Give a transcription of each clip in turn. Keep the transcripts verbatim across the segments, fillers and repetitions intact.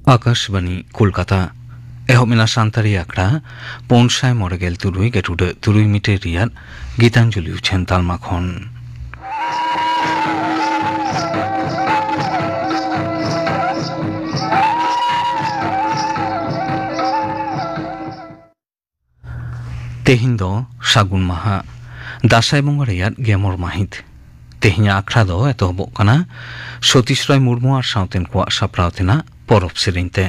ᱟᱠᱟᱥᱵᱟᱱᱤ ᱠᱳᱞᱠᱟᱛᱟ᱾ ᱮᱦᱚᱵ ᱮᱱᱟ ᱥᱟᱱᱛᱟᱲᱤ ᱟᱠᱷᱲᱟ ᱯᱩᱱ ᱥᱟᱭ ᱢᱚᱬᱮ ᱜᱮᱞ ᱛᱩᱨᱩᱭ ᱜᱮᱴᱩᱰᱟᱹᱜ ᱛᱩᱨᱩᱭ ᱢᱤᱴᱟᱨ ᱨᱮᱭᱟᱜ ᱜᱤᱛᱟᱧᱡᱚᱞᱤ ᱩᱪᱷᱟᱹᱱ ᱛᱟᱞᱢᱟ ᱠᱷᱚᱱ᱾ ᱛᱮᱦᱮᱧ ᱫᱚ ᱥᱟᱹᱜᱩᱱ ᱢᱟᱦᱟ, ᱫᱟᱸᱥᱟᱭ ᱵᱚᱸᱜᱟ ᱨᱮᱭᱟᱜ ᱜᱮᱢᱚᱬ ᱢᱟᱹᱦᱤᱛ᱾ ᱛᱮᱦᱮᱧᱟᱜ ᱟᱠᱷᱲᱟ ᱫᱚ ᱮᱛᱚᱦᱚᱵᱚᱜ ᱠᱟᱱᱟ ᱥᱚᱛᱤᱥ ᱨᱟᱭ ᱢᱩᱨᱢᱩ ᱟᱨ ᱥᱟᱶᱛᱮᱱ ᱠᱚᱣᱟᱜ ᱥᱟᱯᱲᱟᱣ ᱛᱮᱱᱟᱜ ᱯᱚᱨᱚᱵᱽ ᱥᱮᱨᱮᱧ ᱛᱮ᱾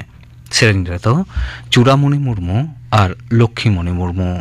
ᱥᱮᱨᱮᱧ ᱨᱮᱫᱚ ᱪᱩᱲᱟᱢᱩᱱᱤ ᱢᱩᱨᱢᱩ ᱟᱨ ᱞᱚᱠᱠᱷᱤᱢᱩᱱᱤ ᱢᱩᱨᱢᱩ᱾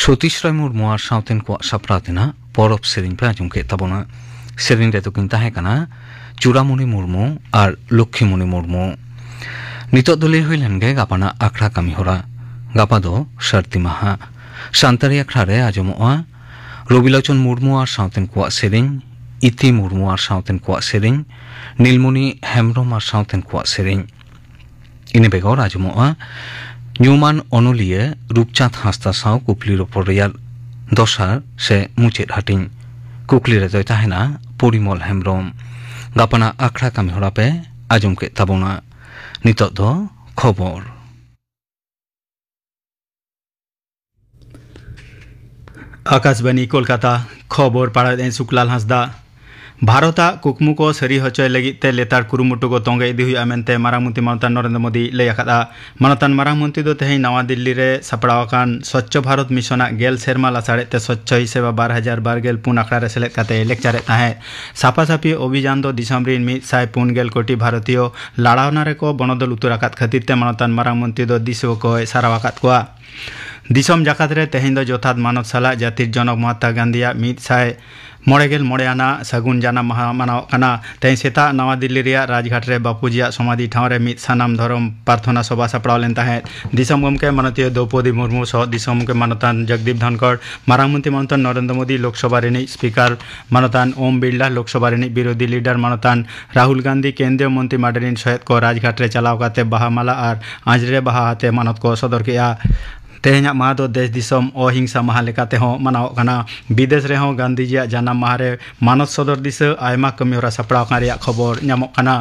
ᱯᱨᱚᱛᱤᱥᱨᱚᱭ ᱢᱩᱨᱢᱩ ᱟᱨ ᱥᱟᱶᱛᱮᱱ ᱠᱚᱣᱟᱜ ᱥᱟᱯᱲᱟᱣ ᱛᱮᱱᱟᱜ ᱯᱚᱨᱚᱵᱽ ᱥᱮᱨᱮᱧ ᱯᱮ ᱟᱸᱡᱚᱢ ᱠᱮᱫ ᱛᱟᱵᱚᱱᱟ᱾ ᱥᱮᱨᱮᱧ ᱨᱮᱫᱚ ᱠᱤᱱ ᱛᱟᱦᱮᱸ ᱠᱟᱱᱟ ᱪᱩᱲᱟᱢᱩᱱᱤ ᱢᱩᱨᱢᱩ ᱟᱨ ᱞᱚᱠᱠᱷᱤᱢᱩᱱᱤ ᱢᱩᱨᱢᱩ᱾ ᱱᱤᱛᱚᱜ ᱫᱚ ᱞᱟᱹᱭ ᱦᱩᱭ ᱞᱮᱱ ᱜᱮ ᱜᱟᱯᱟᱱᱟᱜ ᱟᱠᱷᱲᱟ ᱠᱟᱹᱢᱤ ᱦᱚᱨᱟ᱾ ᱜᱟᱯᱟ ᱫᱚ ᱥᱟᱹᱨᱫᱤ ᱢᱟᱦᱟ᱾ ᱥᱟᱱᱛᱟᱲᱤ ᱟᱠᱷᱲᱟ ᱨᱮ ᱟᱸᱡᱚᱢᱚᱜᱼᱟ ᱨᱚᱵᱤᱞᱳᱪᱚᱱ ᱢᱩᱨᱢᱩ ᱟᱨ ᱥᱟᱶᱛᱮᱱ ᱠᱚᱣᱟᱜ ᱥᱮᱨᱮᱧ, ᱤᱛᱤ ᱢᱩᱨᱢᱩ ᱟᱨ ᱥᱟᱶᱛᱮᱱ ᱠᱚᱣᱟᱜ ᱥᱮᱨᱮᱧ, ᱱᱤᱞᱢᱚᱱᱤ ᱦᱮᱢᱵᱽᱨᱚᱢ ᱟᱨ ᱥᱟᱶᱛᱮᱱ ᱠᱚᱣᱟᱜ ᱥᱮᱨᱮᱧ᱾ ᱤᱱᱟᱹ ᱵᱮᱜᱚᱨ ᱟᱸᱡᱚᱢᱚᱜᱼᱟ ᱧᱩᱢᱟᱱ ᱚᱱᱚᱞᱤᱭᱟᱹ ᱨᱩᱯᱪᱟᱸᱫᱽ ᱦᱟᱸᱥᱫᱟ ᱥᱟᱶ ᱠᱩᱠᱞᱤ ᱨᱚᱯᱚᱲ ᱨᱮᱭᱟᱜ ᱫᱚᱥᱟᱨ ᱥᱮ ᱢᱩᱪᱟᱹᱫ ᱦᱟᱹᱴᱤᱧ᱾ ᱠᱩᱠᱞᱤ ᱨᱮᱫᱚᱭ ᱛᱟᱦᱮᱱᱟ ᱯᱚᱨᱤᱢᱚᱞ ᱦᱮᱢᱵᱽᱨᱚᱢ᱾ ᱜᱟᱯᱟᱱᱟᱜ ᱟᱠᱷᱲᱟ ᱠᱟᱹᱢᱤ ᱦᱚᱨᱟ ᱯᱮ ᱟᱸᱡᱚᱢ ᱠᱮᱫ ᱛᱟᱵᱚᱱᱟ᱾ ᱱᱤᱛᱚᱜ ᱫᱚ ᱠᱷᱚᱵᱚᱨ᱾ ᱟᱠᱟᱥᱵᱟᱱᱤ ᱠᱳᱞᱠᱟᱛᱟ, ᱠᱷᱚᱵᱚᱨ ᱯᱟᱲᱦᱟᱣᱮᱫ ᱟᱹᱧ ᱥᱩᱠᱞᱟᱞ ᱦᱟᱸᱥᱫᱟ᱾ ᱵᱷᱟᱨᱚᱛᱟᱜ ᱠᱩᱠᱢᱩ ᱠᱚ ᱥᱟᱹᱨᱤ ᱦᱚᱪᱚᱭ ᱞᱟᱹᱜᱤᱫ ᱛᱮ ᱞᱮᱛᱟᱲ ᱠᱩᱨᱩᱢᱩᱴᱩ ᱠᱚ ᱛᱚᱸᱜᱮ ᱤᱫᱤ ᱦᱩᱭᱩᱜᱼᱟ ᱢᱮᱱᱛᱮ ᱢᱟᱨᱟᱝ ᱢᱚᱱᱛᱨᱤ ᱢᱟᱱᱚᱛᱟᱱ ᱱᱚᱨᱮᱱᱫᱨᱚ ᱢᱳᱫᱤ ᱞᱟᱹᱭ ᱟᱠᱟᱫᱼᱟ᱾ ᱢᱟᱱᱚᱛᱟᱱ ᱢᱟᱨᱟᱝ ᱢᱚᱱᱛᱨᱤ ᱫᱚ ᱛᱮᱦᱮᱧ ᱱᱟᱣᱟ ᱫᱤᱞᱞᱤ ᱨᱮ ᱥᱟᱯᱲᱟᱣ ᱟᱠᱟᱱ ᱥᱚᱪᱪᱷᱚ ᱵᱷᱟᱨᱚᱛ ᱢᱤᱥᱚᱱᱟᱜ ᱜᱮᱞ ᱥᱮᱨᱢᱟ ᱞᱟᱥᱟᱲᱦᱮᱫ ᱛᱮ ᱥᱚᱪᱪᱷᱚ ᱦᱤ ᱥᱮᱵᱟ ᱵᱟᱨ ᱦᱟᱡᱟᱨ ᱵᱟᱨ ᱜᱮᱞ ᱯᱩᱱ ᱟᱠᱷᱲᱟ ᱨᱮ ᱥᱮᱞᱮᱫ ᱠᱟᱛᱮ ᱞᱮᱠᱪᱟᱨᱮᱫ ᱛᱟᱦᱮᱸᱫ᱾ ᱥᱟᱯᱷᱟ ᱥᱟᱹᱯᱷᱤ ᱚᱵᱷᱤᱡᱟᱱ ᱫᱚ ᱫᱤᱥᱚᱢ ᱨᱤᱱ ᱢᱤᱫ ᱥᱟᱭ ᱯᱩᱱ ᱜᱮᱞ ᱠᱳᱴᱤ ᱵᱷᱟᱨᱚᱛᱤᱭᱚ ᱞᱟᱲᱟᱣᱱᱟ ᱨᱮᱠᱚ ᱵᱚᱱᱚᱫᱚᱞ ᱩᱛᱟᱹᱨ ᱟᱠᱟᱫ ᱠᱷᱟᱹᱛᱤᱨ ᱛᱮ ᱢᱟᱱᱚᱛᱟᱱ ᱢᱟᱨᱟᱝ ᱢᱚᱱᱛᱨᱤ ᱫᱚ ᱫᱤᱥᱣᱟᱹ ᱠᱚᱭ ᱥᱟᱨᱦᱟᱣ ᱟᱠᱟᱫ ᱠᱚᱣᱟ᱾ ᱫᱤᱥᱚᱢ ᱡᱟᱠᱟᱛ ᱨᱮ ᱛᱮᱦᱮᱧ ᱫᱚ ᱡᱚᱛᱷᱟᱛ ᱢᱟᱱᱚᱛ ᱥᱟᱞᱟᱜ ᱡᱟᱹᱛᱤᱨ ᱡᱚᱱᱚᱠ ᱢᱚᱦᱟᱛᱢᱟ ᱜᱟᱱᱫᱷᱤᱭᱟᱜ ᱢᱤᱫ ᱥᱟᱭ ᱢᱚᱬᱮ ᱜᱮᱞ ᱢᱚᱬᱮ ᱟᱱᱟᱜ ᱥᱟᱹᱜᱩᱱ ᱡᱟᱱᱟᱢ ᱢᱟᱦᱟ ᱢᱟᱱᱟᱣᱚᱜ ᱠᱟᱱᱟ᱾ ᱛᱮᱦᱮᱧ ᱥᱮᱛᱟᱜ ᱱᱟᱣᱟ ᱫᱤᱞᱞᱤ ᱨᱮᱭᱟᱜ ᱨᱟᱡᱽᱜᱷᱟᱴ ᱨᱮ ᱵᱟᱯᱩᱡᱤᱭᱟᱜ ᱥᱚᱢᱟᱫᱷᱤ ᱴᱷᱟᱶ ᱨᱮ ᱢᱤᱫ ᱥᱟᱱᱟᱢ ᱫᱷᱚᱨᱚᱢ ᱯᱨᱟᱨᱛᱷᱚᱱᱟ ᱥᱚᱵᱷᱟ ᱥᱟᱯᱲᱟᱣ ᱞᱮᱱ ᱛᱟᱦᱮᱸᱫ᱾ ᱫᱤᱥᱚᱢ ᱜᱚᱢᱠᱮ ᱢᱟᱱᱚᱛᱤᱭᱟᱹ ᱫᱨᱚᱣᱯᱚᱫᱤ ᱢᱩᱨᱢᱩ ᱥᱚᱦᱚ ᱫᱤᱥᱚᱢ ᱜᱚᱢᱠᱮ ᱢᱟᱱᱚᱛᱟᱱ ᱡᱚᱜᱽᱫᱤᱯ ᱫᱷᱚᱱᱠᱚᱲ, ᱢᱟᱨᱟᱝ ᱢᱚᱱᱛᱨᱤ ᱢᱟᱱᱚᱛᱟᱱ ᱱᱚᱨᱮᱱᱫᱨᱚ ᱢᱳᱫᱤ, ᱞᱳᱠᱥᱚᱵᱷᱟ ᱨᱤᱱᱤᱡ ᱥᱯᱤᱠᱟᱨ ᱢᱟᱱᱚᱛᱟᱱ ᱳᱢ ᱵᱤᱨᱞᱟ, ᱞᱳᱠᱥᱚᱵᱷᱟ ᱨᱤᱱᱤᱡ ᱵᱤᱨᱳᱫᱷᱤ ᱞᱤᱰᱟᱨ ᱢᱟᱱᱚᱛᱟᱱ ᱨᱟᱦᱩᱞ ᱜᱟᱱᱫᱷᱤ, ᱠᱮᱱᱫᱨᱤᱭᱚ ᱢᱚᱱᱛᱨᱤ ᱢᱟᱰᱮᱞ ᱨᱤᱱ ᱥᱚᱦᱮᱫ ᱠᱚ ᱨᱟᱡᱽᱜᱷᱟᱴ ᱨᱮ ᱪᱟᱞᱟᱣ ᱠᱟᱛᱮ ᱵᱟᱦᱟ ᱢᱟᱞᱟ ᱟᱨ ᱟᱸᱡᱽᱨᱮ ᱵᱟᱦᱟ ᱟᱛᱮ ᱢᱟᱱᱚᱛ ᱠᱚ ᱥᱚᱫᱚᱨ ᱠᱮᱫᱼᱟ᱾ ᱛᱮᱦᱮᱧᱟᱜ ᱢᱟᱦᱟ ᱫᱚ ᱫᱮᱥ ᱫᱤᱥᱚᱢ ᱚᱦᱤᱝᱥᱟ ᱢᱟᱦᱟ ᱞᱮᱠᱟ ᱛᱮᱦᱚᱸ ᱢᱟᱱᱟᱣᱚᱜ ᱠᱟᱱᱟ᱾ ᱵᱤᱫᱮᱥ ᱨᱮᱦᱚᱸ ᱜᱟᱱᱫᱷᱤᱡᱤᱭᱟᱜ ᱡᱟᱱᱟᱢ ᱢᱟᱦᱟ ᱨᱮ ᱢᱟᱱᱚᱛ ᱥᱚᱫᱚᱨ ᱫᱤᱥᱟᱹ ᱟᱭᱢᱟ ᱠᱟᱹᱢᱤᱦᱚᱨᱟ ᱥᱟᱯᱲᱟᱣ ᱟᱠᱟᱱ ᱨᱮᱭᱟᱜ ᱠᱷᱚᱵᱚᱨ ᱧᱟᱢᱚᱜ ᱠᱟᱱᱟ᱾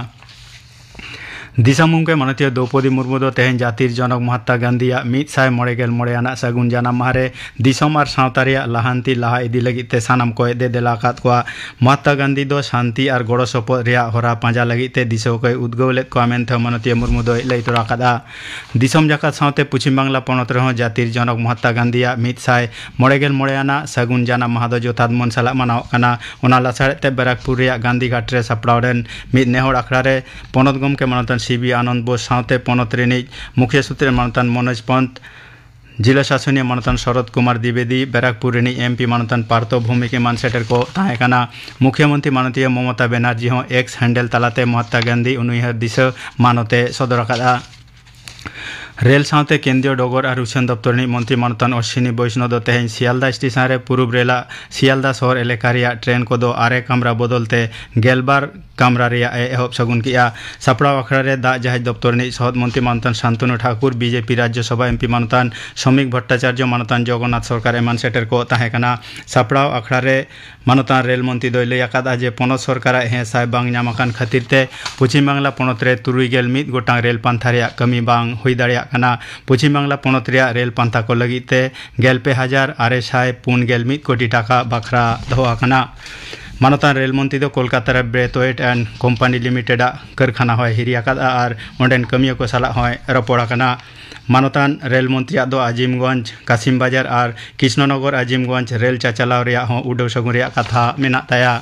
ᱫᱤᱥᱚᱢ ᱜᱚᱢᱠᱮ ᱢᱟᱱᱚᱛᱤᱭᱟᱹ ᱫᱨᱚᱣᱯᱚᱫᱤ ᱢᱩᱨᱢᱩ ᱫᱚ ᱛᱮᱦᱮᱧ ᱡᱟᱹᱛᱤᱨ ᱡᱚᱱᱚᱠ ᱢᱚᱦᱟᱛᱢᱟ ᱜᱟᱱᱫᱷᱤᱭᱟᱜ ᱢᱤᱫ ᱥᱟᱭ ᱢᱚᱬᱮ ᱜᱮᱞ ᱢᱚᱬᱮ ᱟᱱᱟᱜ ᱥᱟᱹᱜᱩᱱ ᱡᱟᱱᱟᱢ ᱢᱟᱦᱟ ᱨᱮ ᱫᱤᱥᱚᱢ ᱟᱨ ᱥᱟᱶᱛᱟ ᱨᱮᱭᱟᱜ ᱞᱟᱦᱟᱱᱛᱤ ᱞᱟᱦᱟ ᱤᱫᱤ ᱞᱟᱹᱜᱤᱫ ᱛᱮ ᱥᱟᱱᱟᱢ ᱠᱚᱭ ᱫᱮ ᱫᱮᱞᱟ ᱟᱠᱟᱫ ᱠᱚᱣᱟ᱾ ᱢᱚᱦᱟᱛᱢᱟ ᱜᱟᱱᱫᱷᱤ ᱫᱚ ᱥᱟᱱᱛᱤ ᱟᱨ ᱜᱚᱲᱚ ᱥᱚᱯᱚᱦᱚᱫ ᱨᱮᱭᱟᱜ ᱦᱚᱨᱟ ᱯᱟᱸᱡᱟ ᱞᱟᱹᱜᱤᱫ ᱛᱮ ᱫᱤᱥᱟᱹ ᱠᱚᱭ ᱩᱫᱽᱜᱟᱹᱣ ᱞᱮᱫ ᱠᱚᱣᱟ ᱢᱮᱱᱛᱮ ᱢᱟᱱᱚᱛᱤᱭᱟᱹ ᱢᱩᱨᱢᱩ ᱫᱚᱭ ᱞᱟᱹᱭ ᱛᱚᱨᱟ ᱟᱠᱟᱫᱼᱟ᱾ ᱫᱤᱥᱚᱢ ᱡᱟᱠᱟᱛ ᱥᱟᱶᱛᱮ ᱯᱚᱪᱷᱤᱢ ᱵᱟᱝᱞᱟ ᱯᱚᱱᱚᱛ ᱨᱮᱦᱚᱸ ᱡᱟᱹᱛᱤᱨ ᱡᱚᱱᱚᱠ ᱢᱚᱦᱟᱛᱢᱟ ᱜᱟᱱᱫᱷᱤᱭᱟᱜ ᱢᱤᱫ ᱥᱟᱭ ᱢᱚᱬᱮ ᱜᱮᱞ ᱢᱚᱬᱮ ᱟᱱᱟᱜ ᱥᱟᱹᱜᱩᱱ ᱡᱟᱱᱟᱢ ᱢᱟᱦᱟ ᱫᱚ ᱡᱚᱛᱷᱟᱛ ᱢᱟᱹᱱ ᱥᱟᱞᱟᱜ ᱢᱟᱱᱟᱣᱚᱜ ᱠᱟᱱᱟ᱾ ᱚᱱᱟ ᱞᱟᱥᱟᱲᱦᱮᱫ ᱛᱮ ᱵᱮᱨᱟᱠᱯᱩᱨ ᱨᱮᱭᱟᱜ ᱜᱟᱱᱫᱷᱤ ᱜᱷᱟᱴ ᱨᱮ ᱥᱟᱯᱲᱟᱣ ᱞᱮᱱ ᱢᱤᱫ ᱱᱮᱦᱚᱨ ᱟᱠᱷᱲᱟ ᱨᱮ ᱯᱚᱱᱚᱛ ᱜᱚᱢᱠᱮ ᱢᱟᱱᱚᱛᱟᱱ ᱥᱤ ᱵᱤ ᱟᱱᱚᱱᱫ ᱵᱳᱥ ᱥᱟᱶᱛᱮ ᱯᱚᱱᱚᱛ ᱨᱤᱱᱤᱡ ᱢᱩᱠᱷᱤᱭᱟᱹ ᱥᱩᱛᱨᱮ ᱢᱟᱱᱚᱛᱟᱱ ᱢᱚᱱᱳᱡᱽ ᱯᱚᱱᱛ, ᱡᱤᱞᱟ ᱥᱟᱥᱚᱱᱤᱭᱟᱹ ᱢᱟᱱᱚᱛᱟᱱ ᱥᱚᱨᱚᱛ ᱠᱩᱢᱟᱨ ᱫᱤᱵᱮᱫᱤ, ᱵᱮᱨᱟᱠᱯᱩᱨ ᱨᱤᱱᱤᱡ ᱮᱢᱯᱤ ᱢᱟᱱᱚᱛᱟᱱ ᱯᱟᱨᱛᱷᱚ ᱵᱷᱳᱣᱢᱤᱠ ᱮᱢᱟᱱ ᱥᱮᱴᱮᱨ ᱠᱚ ᱛᱟᱦᱮᱸ ᱠᱟᱱᱟ᱾ ᱢᱩᱠᱷᱭᱟᱹᱢᱚᱱᱛᱨᱤ ᱢᱟᱱᱚᱛᱤᱭᱟᱹ ᱢᱚᱢᱚᱛᱟ ᱵᱮᱱᱟᱨᱡᱤ ᱦᱚᱸ ᱮᱠᱥ ᱦᱮᱱᱰᱮᱞ ᱛᱟᱞᱟᱛᱮ ᱢᱚᱦᱟᱛᱢᱟ ᱜᱟᱱᱫᱷᱤ ᱩᱱᱩᱭᱦᱟᱹᱨ ᱫᱤᱥᱟᱹ ᱢᱟᱱᱚᱛᱮ ᱥᱚᱫᱚᱨ ᱟᱠᱟᱫᱼᱟ᱾ ᱨᱮᱞ ᱥᱟᱶᱛᱮ ᱠᱮᱱᱫᱨᱤᱭᱚ ᱰᱚᱜᱚᱨ ᱟᱨ ᱩᱪᱷᱟᱹᱱ ᱫᱚᱯᱛᱚᱨ ᱨᱤᱱᱤᱡ ᱢᱚᱱᱛᱨᱤ ᱢᱟᱱᱚᱛᱟᱱ ᱚᱥᱣᱤᱱᱤ ᱵᱳᱭᱥᱱᱚᱵ ᱫᱚ ᱛᱮᱦᱮᱧ ᱥᱤᱭᱟᱞᱫᱟ ᱥᱴᱮᱥᱚᱱ ᱨᱮ ᱯᱩᱨᱩᱵ ᱨᱮᱞᱟᱜ ᱥᱤᱭᱟᱞᱫᱟ ᱥᱚᱦᱚᱨ ᱮᱞᱟᱠᱟ ᱨᱮᱭᱟᱜ ᱴᱨᱮᱱ ᱠᱚᱫᱚ ᱟᱨᱮ ᱠᱟᱢᱨᱟ ᱵᱚᱫᱚᱞ ᱛᱮ ᱜᱮᱞᱵᱟᱨ ᱠᱟᱢᱨᱟ ᱨᱮᱭᱟᱜ ᱮ ᱮᱦᱚᱵ ᱥᱟᱹᱜᱩᱱ ᱠᱮᱫᱼᱟ᱾ ᱥᱟᱯᱲᱟᱣ ᱟᱠᱷᱲᱟ ᱨᱮ ᱫᱟᱜ ᱡᱟᱦᱟᱡᱽ ᱫᱚᱯᱛᱚᱨ ᱨᱤᱱᱤᱡ ᱥᱚᱦᱚᱫ ᱢᱚᱱᱛᱨᱤ ᱢᱟᱱᱚᱛᱟᱱ ᱥᱟᱱᱛᱚᱱᱩ ᱴᱷᱟᱠᱩᱨ, ᱵᱤᱡᱮᱯᱤ ᱨᱟᱡᱽᱡᱚ ᱥᱚᱵᱷᱟ ᱮᱢᱯᱤ ᱢᱟᱱᱚᱛᱟᱱ ᱥᱚᱢᱤᱠ ᱵᱷᱚᱴᱴᱟᱪᱟᱨᱡᱚ, ᱢᱟᱱᱚᱛᱟᱱ ᱡᱚᱜᱚᱱᱱᱟᱛᱷ ᱥᱚᱨᱠᱟᱨ ᱮᱢᱟᱱ ᱥᱮᱴᱮᱨ ᱠᱚ ᱛᱟᱦᱮᱸ ᱠᱟᱱᱟ᱾ ᱥᱟᱯᱲᱟᱣ ᱟᱠᱷᱲᱟ ᱨᱮ ᱢᱟᱱᱚᱛᱟᱱ ᱨᱮᱞ ᱢᱚᱱᱛᱨᱤ ᱫᱚᱭ ᱞᱟᱹᱭ ᱟᱠᱟᱫᱼᱟ ᱡᱮ ᱯᱚᱱᱚᱛ ᱥᱚᱨᱠᱟᱨᱟᱜ ᱦᱮᱸ ᱥᱟᱭ ᱵᱟᱝ ᱧᱟᱢ ᱟᱠᱟᱱ ᱠᱷᱟᱹᱛᱤᱨ ᱛᱮ ᱯᱚᱪᱷᱤᱢ ᱵᱟᱝᱞᱟ ᱯᱚᱱᱚᱛ ᱨᱮ ᱛᱩᱨᱩᱭ ᱜᱮᱞ ᱢᱤᱫ ᱜᱚᱴᱟᱝ ᱨᱮᱞ ᱯᱟᱱᱛᱷᱟ ᱨᱮᱭᱟᱜ ᱠᱟᱹᱢᱤ ᱵᱟᱝ ᱦᱩᱭ ᱫᱟᱲᱮᱭᱟᱜ ᱠᱟᱱᱟ᱾ ᱯᱚᱪᱷᱤᱢ ᱵᱟᱝᱞᱟ ᱯᱚᱱᱚᱛ ᱨᱮᱭᱟᱜ ᱨᱮᱞ ᱯᱟᱱᱛᱷᱟ ᱠᱚ ᱞᱟᱹᱜᱤᱫ ᱛᱮ ᱜᱮᱞ ᱯᱮ ᱦᱟᱡᱟᱨ ᱟᱨᱮ ᱥᱟᱭ ᱯᱩᱱ ᱜᱮᱞ ᱢᱤᱫ ᱠᱳᱴᱤ ᱴᱟᱠᱟ ᱵᱟᱠᱷᱨᱟ ᱫᱚᱦᱚ ᱟᱠᱟᱱᱟ᱾ ᱢᱟᱱᱚᱛᱟᱱ ᱨᱮᱞ ᱢᱚᱱᱛᱨᱤ ᱫᱚ ᱠᱳᱞᱠᱟᱛᱟ ᱨᱮ ᱵᱨᱮᱛᱷᱣᱮᱴ ᱮᱱᱰ ᱠᱳᱢᱯᱟᱱᱤ ᱞᱤᱢᱤᱴᱮᱰ ᱟᱜ ᱠᱟᱹᱨᱠᱷᱟᱱᱟ ᱦᱚᱸᱭ ᱦᱤᱨᱤ ᱟᱠᱟᱫᱼᱟ ᱟᱨ ᱚᱸᱰᱮᱱ ᱠᱟᱹᱢᱤᱭᱟᱹ ᱠᱚ ᱥᱟᱞᱟᱜ ᱦᱚᱸᱭ ᱨᱚᱯᱚᱲ ᱟᱠᱟᱱᱟ᱾ ᱢᱟᱱᱚᱛᱟᱱ ᱨᱮᱞ ᱢᱚᱱᱛᱨᱤᱭᱟᱜ ᱫᱚ ᱟᱡᱤᱢᱜᱚᱸᱡᱽ, ᱠᱟᱥᱤᱢ ᱵᱟᱡᱟᱨ ᱟᱨ ᱠᱨᱤᱥᱱᱚᱱᱚᱜᱚᱨ ᱟᱡᱤᱢᱜᱚᱸᱡᱽ ᱨᱮᱞ ᱪᱟᱪᱟᱞᱟᱣ ᱨᱮᱭᱟᱜ ᱦᱚᱸ ᱩᱰᱟᱹᱣ ᱥᱟᱹᱜᱩᱱ ᱨᱮᱭᱟᱜ ᱠᱟᱛᱷᱟ ᱢᱮᱱᱟᱜ ᱛᱟᱭᱟ᱾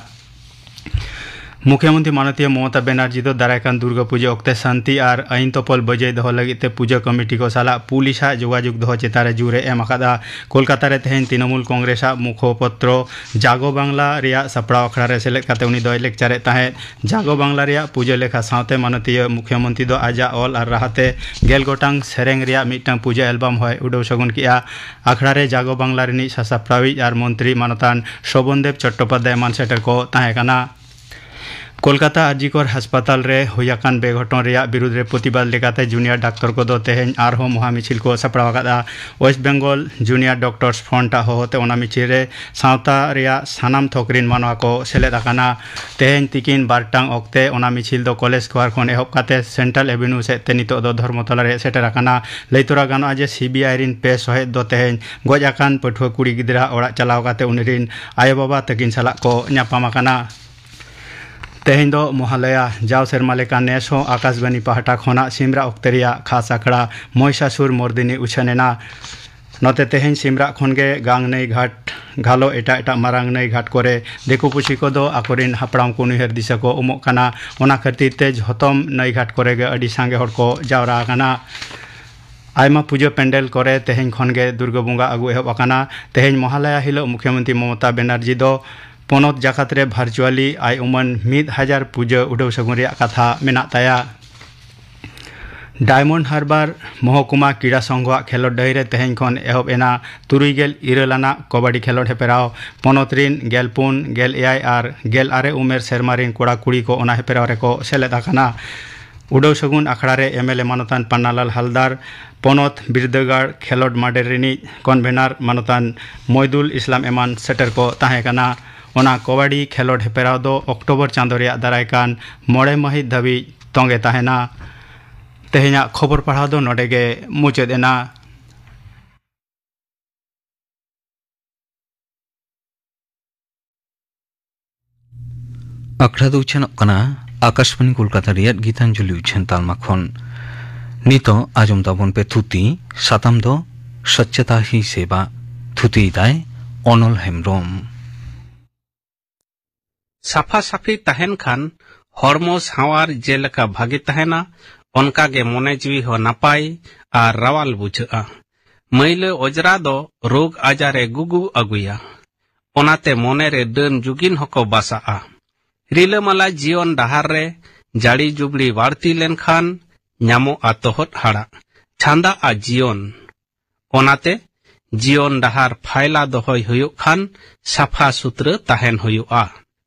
ᱢᱩᱠᱷᱭᱟᱹᱢᱚᱱᱛᱨᱤ ᱢᱟᱱᱚᱛᱤᱭᱟᱹ ᱢᱚᱢᱚᱛᱟ ᱵᱮᱱᱟᱨᱡᱤ ᱫᱚ ᱫᱟᱨᱟᱭ ᱠᱟᱱ ᱫᱩᱨᱜᱟᱹ ᱯᱩᱡᱟᱹ ᱚᱠᱛᱮ ᱥᱟᱱᱛᱤ ᱟᱨ ᱟᱹᱭᱤᱱ ᱛᱚᱯᱚᱞ ᱵᱟᱹᱡᱟᱹᱭ ᱫᱚᱦᱚ ᱞᱟᱹᱜᱤᱫ ᱛᱮ ᱯᱩᱡᱟᱹ ᱠᱚᱢᱤᱴᱤ ᱠᱚ ᱥᱟᱞᱟᱜ ᱯᱩᱞᱤᱥ ᱟᱜ ᱡᱳᱜᱟᱡᱳᱜᱽ ᱫᱚᱦᱚ ᱪᱮᱛᱟᱱ ᱨᱮ ᱡᱳᱨ ᱮ ᱮᱢ ᱟᱠᱟᱫᱼᱟ᱾ ᱠᱳᱞᱠᱟᱛᱟ ᱨᱮ ᱛᱮᱦᱮᱧ ᱛᱨᱤᱱᱚᱢᱩᱞ ᱠᱚᱝᱜᱨᱮᱥ ᱟᱜ ᱢᱩᱠᱷᱚᱯᱚᱛᱨᱚ ᱡᱟᱜᱚ ᱵᱟᱝᱞᱟ ᱨᱮᱭᱟᱜ ᱥᱟᱯᱲᱟᱣ ᱟᱠᱷᱲᱟ ᱨᱮ ᱥᱮᱞᱮᱫ ᱠᱟᱛᱮ ᱩᱱᱤ ᱫᱚᱭ ᱞᱮᱠᱪᱟᱨᱮᱫ ᱛᱟᱦᱮᱸᱫ᱾ ᱡᱟᱜᱚ ᱵᱟᱝᱞᱟ ᱨᱮᱭᱟᱜ ᱯᱩᱡᱟᱹ ᱞᱮᱠᱷᱟ ᱥᱟᱶᱛᱮ ᱢᱟᱱᱚᱛᱤᱭᱟᱹ ᱢᱩᱠᱷᱭᱟᱹᱢᱚᱱᱛᱨᱤ ᱫᱚ ᱟᱡᱟᱜ ᱚᱞ ᱟᱨ ᱨᱟᱦᱟᱛᱮ ᱜᱮᱞ ᱜᱚᱴᱟᱝ ᱥᱮᱨᱮᱧ ᱨᱮᱭᱟᱜ ᱢᱤᱫᱴᱟᱝ ᱯᱩᱡᱟᱹ ᱮᱞᱵᱟᱢ ᱦᱚᱸᱭ ᱩᱰᱟᱹᱣ ᱥᱟᱹᱜᱩᱱ ᱠᱮᱫᱼᱟ᱾ ᱟᱠᱷᱲᱟ ᱨᱮ ᱡᱟᱜᱚ ᱵᱟᱝᱞᱟ ᱨᱤᱱᱤᱡ ᱥᱟᱥᱟᱯᱲᱟᱣᱤᱡ ᱟᱨ ᱢᱚᱱᱛᱨᱤ ᱢᱟᱱᱚᱛᱟᱱ ᱥᱳᱵᱚᱱᱫᱮᱵ ᱪᱚᱴᱴᱳᱯᱟᱫᱽᱫᱷᱟᱭ ᱮᱢᱟᱱ ᱥᱮᱴᱮᱨ ᱠᱚ ᱛᱟᱦᱮᱸ ᱠᱟᱱᱟ᱾ ᱠᱳᱞᱠᱟᱛᱟ ᱟᱨᱡᱤᱠᱚᱨ ᱦᱟᱥᱯᱟᱛᱟᱞ ᱨᱮ ᱦᱩᱭ ᱟᱠᱟᱱ ᱵᱮᱜᱷᱚᱴᱚᱱ ᱨᱮᱭᱟᱜ ᱵᱤᱨᱩᱫᱽ ᱨᱮ ᱯᱨᱚᱛᱤᱵᱟᱫ ᱞᱮᱠᱟᱛᱮ ᱡᱩᱱᱤᱭᱟᱨ ᱰᱟᱠᱛᱚᱨ ᱠᱚᱫᱚ ᱛᱮᱦᱮᱧ ᱟᱨᱦᱚᱸ ᱢᱚᱦᱟ ᱢᱤᱪᱷᱤᱞ ᱠᱚ ᱥᱟᱯᱲᱟᱣ ᱟᱠᱟᱫᱼᱟ᱾ ᱳᱭᱮᱥᱴ ᱵᱮᱝᱜᱚᱞ ᱡᱩᱱᱤᱭᱟᱨ ᱰᱚᱠᱴᱚᱨᱥ ᱯᱷᱨᱚᱱᱴ ᱟᱜ ᱦᱚᱦᱚᱛᱮ ᱚᱱᱟ ᱢᱤᱪᱷᱤᱞ ᱨᱮ ᱥᱟᱶᱛᱟ ᱨᱮᱭᱟᱜ ᱥᱟᱱᱟᱢ ᱛᱷᱚᱠ ᱨᱤᱱ ᱢᱟᱱᱣᱟ ᱠᱚ ᱥᱮᱞᱮᱫ ᱟᱠᱟᱱᱟ᱾ ᱛᱮᱦᱮᱧ ᱛᱤᱠᱤᱱ ᱵᱟᱨ ᱴᱟᱲᱟᱝ ᱚᱠᱛᱮ ᱚᱱᱟ ᱢᱤᱪᱷᱤᱞ ᱫᱚ ᱠᱚᱞᱮᱡᱽ ᱥᱠᱚᱣᱟᱨ ᱠᱷᱚᱱ ᱮᱦᱚᱵ ᱠᱟᱛᱮ ᱥᱮᱱᱴᱨᱟᱞ ᱮᱵᱷᱮᱱᱤᱭᱩ ᱥᱮᱫ ᱛᱮ ᱱᱤᱛᱚᱜ ᱫᱚ ᱫᱷᱚᱨᱢᱚᱛᱚᱞᱟ ᱨᱮ ᱥᱮᱴᱮᱨ ᱟᱠᱟᱱᱟ᱾ ᱞᱟᱹᱭ ᱛᱚᱨᱟ ᱜᱟᱱᱚᱜᱼᱟ ᱡᱮ ᱥᱤᱵᱤᱟᱭ ᱨᱤᱱ ᱯᱮ ᱥᱚᱦᱮᱫ ᱫᱚ ᱛᱮᱦᱮᱧ ᱜᱚᱡ ᱟᱠᱟᱱ ᱯᱟᱹᱴᱷᱩᱣᱟᱹ ᱠᱩᱲᱤ ᱜᱤᱫᱽᱨᱟᱹ ᱚᱲᱟᱜ ᱪᱟᱞᱟᱣ ᱠᱟᱛᱮ ᱩᱱᱤ ᱨᱤᱱ ᱟᱭᱳᱼᱵᱟᱵᱟ ᱛᱟᱹᱠᱤᱱ ᱥᱟᱞᱟᱜ ᱠᱚ ᱧᱟᱯᱟᱢ ᱟᱠᱟᱱᱟ᱾ ᱛᱮᱦᱮᱧ ᱫᱚ ᱢᱚᱦᱟᱞᱚᱭᱟ᱾ ᱡᱟᱣ ᱥᱮᱨᱢᱟ ᱞᱮᱠᱟ ᱱᱮᱥ ᱦᱚᱸ ᱟᱠᱟᱥᱵᱟᱱᱤ ᱯᱟᱦᱴᱟ ᱠᱷᱚᱱᱟᱜ ᱥᱤᱢᱨᱟᱜ ᱚᱠᱛᱮ ᱨᱮᱭᱟᱜ ᱠᱷᱟᱥ ᱟᱠᱷᱲᱟ ᱢᱚᱦᱤᱥᱟᱥᱩᱨ ᱢᱚᱨᱫᱤᱱᱤ ᱩᱪᱷᱟᱹᱱ ᱮᱱᱟ᱾ ᱱᱚᱛᱮ ᱛᱮᱦᱮᱧ ᱥᱤᱢᱨᱟᱜ ᱠᱷᱚᱱ ᱜᱮ ᱜᱟᱝ ᱱᱟᱹᱭ ᱜᱷᱟᱴ, ᱜᱷᱟᱞᱚ ᱮᱴᱟᱜ ᱮᱴᱟᱜ ᱢᱟᱨᱟᱝ ᱱᱟᱹᱭ ᱜᱷᱟᱴ ᱠᱚᱨᱮ ᱫᱤᱠᱩ ᱯᱩᱥᱤ ᱠᱚᱫᱚ ᱟᱠᱚᱨᱮᱱ ᱦᱟᱯᱲᱟᱢ ᱠᱚ ᱩᱱᱩᱭᱦᱟᱹᱨ ᱫᱤᱥᱟᱹ ᱠᱚ ᱩᱢᱚᱜ ᱠᱟᱱᱟ᱾ ᱚᱱᱟ ᱠᱷᱟᱹᱛᱤᱨ ᱛᱮ ᱡᱷᱚᱛᱚᱢ ᱱᱟᱹᱭ ᱜᱷᱟᱴ ᱠᱚᱨᱮ ᱜᱮ ᱟᱹᱰᱤ ᱥᱟᱸᱜᱮ ᱦᱚᱲ ᱠᱚ ᱡᱟᱣᱨᱟ ᱟᱠᱟᱱᱟ᱾ ᱟᱭᱢᱟ ᱯᱩᱡᱟᱹ ᱯᱮᱱᱰᱮᱞ ᱠᱚᱨᱮ ᱛᱮᱦᱮᱧ ᱠᱷᱚᱱ ᱜᱮ ᱫᱩᱨᱜᱟᱹ ᱵᱚᱸᱜᱟ ᱟᱹᱜᱩ ᱮᱦᱚᱵ ᱟᱠᱟᱱᱟ᱾ ᱛᱮᱦᱮᱧ ᱢᱚᱦᱟᱞᱟᱭᱟ ᱦᱤᱞᱳᱜ ᱢᱩᱠᱷᱭᱚᱢᱚᱱᱛᱨᱤ ᱢᱚᱢᱚᱛᱟ ᱵᱮᱱᱟᱨᱡᱤ ᱫᱚ ᱯᱚᱱᱚᱛ ᱡᱟᱠᱟᱛ ᱨᱮ ᱵᱷᱟᱨᱪᱩᱣᱟᱞᱤ ᱟᱭ ᱩᱢᱟᱹᱱ ᱢᱤᱫ ᱦᱟᱡᱟᱨ ᱯᱩᱡᱟᱹ ᱩᱰᱟᱹᱣ ᱥᱟᱹᱜᱩᱱ ᱨᱮᱭᱟᱜ ᱠᱟᱛᱷᱟ ᱢᱮᱱᱟᱜ ᱛᱟᱭᱟ᱾ ᱰᱟᱭᱢᱚᱱᱰ ᱦᱟᱨᱵᱟᱨ ᱢᱚᱦᱚᱠᱩᱢᱟ ᱠᱨᱤᱲᱟ ᱥᱚᱝᱜᱷᱚᱣᱟᱜ ᱠᱷᱮᱞᱳᱰ ᱰᱟᱹᱦᱤ ᱨᱮ ᱛᱮᱦᱮᱧ ᱠᱷᱚᱱ ᱮᱦᱚᱵ ᱮᱱᱟ ᱛᱩᱨᱩᱭ ᱜᱮᱞ ᱤᱨᱟᱹᱞ ᱟᱱᱟᱜ ᱠᱚᱵᱟᱰᱤ ᱠᱷᱮᱞᱳᱰ ᱦᱮᱯᱨᱟᱣ᱾ ᱯᱚᱱᱚᱛ ᱨᱤᱱ ᱜᱮᱞ ᱯᱩᱱ, ᱜᱮᱞ ᱮᱭᱟᱭ ᱟᱨ ᱜᱮᱞ ᱟᱨᱮ ᱩᱢᱮᱨ ᱥᱮᱨᱢᱟ ᱨᱤᱱ ᱠᱚᱲᱟ ᱠᱩᱲᱤ ᱠᱚ ᱚᱱᱟ ᱦᱮᱯᱨᱟᱣ ᱨᱮᱠᱚ ᱥᱮᱞᱮᱫ ᱟᱠᱟᱱᱟ᱾ ᱩᱰᱟᱹᱣ ᱥᱟᱹᱜᱩᱱ ᱟᱠᱷᱲᱟ ᱨᱮ ᱮᱢ ᱮᱞ ᱮ ᱢᱟᱱᱚᱛᱟᱱ ᱯᱟᱱᱱᱟᱞᱟᱞ ᱦᱟᱞᱫᱟᱨ, ᱯᱚᱱᱚᱛ ᱵᱤᱨᱫᱟᱹᱜᱟᱲ ᱠᱷᱮᱞᱳᱰ ᱢᱟᱰᱮᱨ ᱨᱤᱱᱤᱡ ᱠᱚᱱᱵᱷᱮᱱᱟᱨ ᱢᱟᱱᱚᱛᱟᱱ ᱢᱚᱭᱫᱩᱞ ᱤᱥᱞᱟᱢ ᱮᱢᱟᱱ ᱥᱮᱴᱮᱨ ᱠᱚ ᱛᱟᱦᱮᱸ ᱠᱟᱱᱟ᱾ ᱚᱱᱟ ᱠᱚᱵᱟᱰᱤ ᱠᱷᱮᱞᱳᱰ ᱦᱮᱯᱨᱟᱣ ᱫᱚ ᱚᱠᱴᱳᱵᱚᱨ ᱪᱟᱸᱫᱚ ᱨᱮᱭᱟᱜ ᱫᱟᱨᱟᱭ ᱠᱟᱱ ᱢᱚᱬᱮ ᱢᱟᱹᱦᱤᱛ ᱫᱷᱟᱹᱵᱤᱡ ᱛᱚᱸᱜᱮ ᱛᱟᱦᱮᱱᱟ᱾ ᱛᱮᱦᱮᱧᱟᱜ ᱠᱷᱚᱵᱚᱨ ᱯᱟᱲᱦᱟᱣ ᱫᱚ ᱱᱚᱰᱮ ᱜᱮ ᱢᱩᱪᱟᱹᱫ ᱮᱱᱟ᱾ ᱟᱠᱷᱲᱟ ᱫᱚ ᱩᱪᱷᱟᱹᱱᱚᱜ ᱠᱟᱱᱟ ᱟᱠᱟᱥᱵᱟᱱᱤ ᱠᱳᱞᱠᱟᱛᱟ ᱨᱮᱭᱟᱜ ᱜᱤᱛᱟᱧᱡᱚᱞᱤ ᱩᱪᱷᱟᱹᱱ ᱛᱟᱞᱢᱟ ᱠᱷᱚᱱ᱾ ᱱᱤᱛᱚᱜ ᱟᱸᱡᱚᱢ ᱛᱟᱵᱚᱱ ᱯᱮ ᱛᱷᱩᱛᱤ᱾ ᱥᱟᱛᱟᱢ ᱫᱚ ᱥᱚᱪᱪᱷᱚᱛᱟ ᱦᱤ ᱥᱮᱵᱟ᱾ ᱛᱷᱩᱛᱤᱭᱮᱫᱟᱭ ᱚᱱᱚᱞ ᱦᱮᱢᱵᱽᱨᱚᱢ᱾ ᱥᱟᱯᱷᱟ ᱥᱟᱯᱷᱤ ᱛᱟᱦᱮᱱ ᱠᱷᱟᱱ ᱦᱚᱲᱢᱚ ᱥᱟᱶᱟᱨ ᱡᱮᱞᱮᱠᱟ ᱵᱷᱟᱜᱮ ᱛᱟᱦᱮᱱᱟ, ᱚᱱᱠᱟ ᱜᱮ ᱢᱚᱱᱮ ᱡᱤᱣᱤ ᱦᱚᱸ ᱱᱟᱯᱟᱭ ᱟᱨ ᱨᱟᱣᱟᱞ ᱵᱩᱡᱷᱟᱹᱜᱼᱟ᱾ ᱢᱟᱹᱭᱞᱟᱹ ᱚᱡᱽᱨᱟ ᱫᱚ ᱨᱳᱜᱽ ᱟᱡᱟᱨ ᱮ ᱜᱩᱜᱩ ᱟᱹᱜᱩᱭᱟ᱾ ᱚᱱᱟᱛᱮ ᱢᱚᱱᱮ ᱨᱮ ᱰᱟᱹᱱ ᱡᱩᱜᱤᱱ ᱦᱚᱸᱠᱚ ᱵᱟᱥᱟᱜᱼᱟ᱾ ᱨᱤᱞᱟᱹᱢᱟᱞᱟ ᱡᱤᱭᱚᱱ ᱰᱟᱦᱟᱨ ᱨᱮ ᱡᱟᱹᱲᱤ ᱡᱩᱵᱽᱲᱤ ᱵᱟᱹᱲᱛᱤ ᱞᱮᱱᱠᱷᱟᱱ ᱧᱟᱢᱚᱜᱼᱟ ᱛᱚᱦᱚᱫ ᱦᱟᱲᱟᱜ, ᱪᱷᱟᱸᱫᱟᱜᱼᱟ ᱡᱤᱭᱚᱱ᱾ ᱚᱱᱟᱛᱮ ᱡᱤᱭᱚᱱ ᱰᱟᱦᱟᱨ ᱯᱷᱟᱭᱞᱟ ᱫᱚᱦᱚᱭ ᱦᱩᱭᱩᱜ ᱠᱷᱟᱱ ᱥᱟᱯᱷᱟ ᱥᱩᱛᱨᱟᱹ ᱛᱟᱦᱮᱱ ᱦᱩᱭᱩᱜᱼᱟ᱾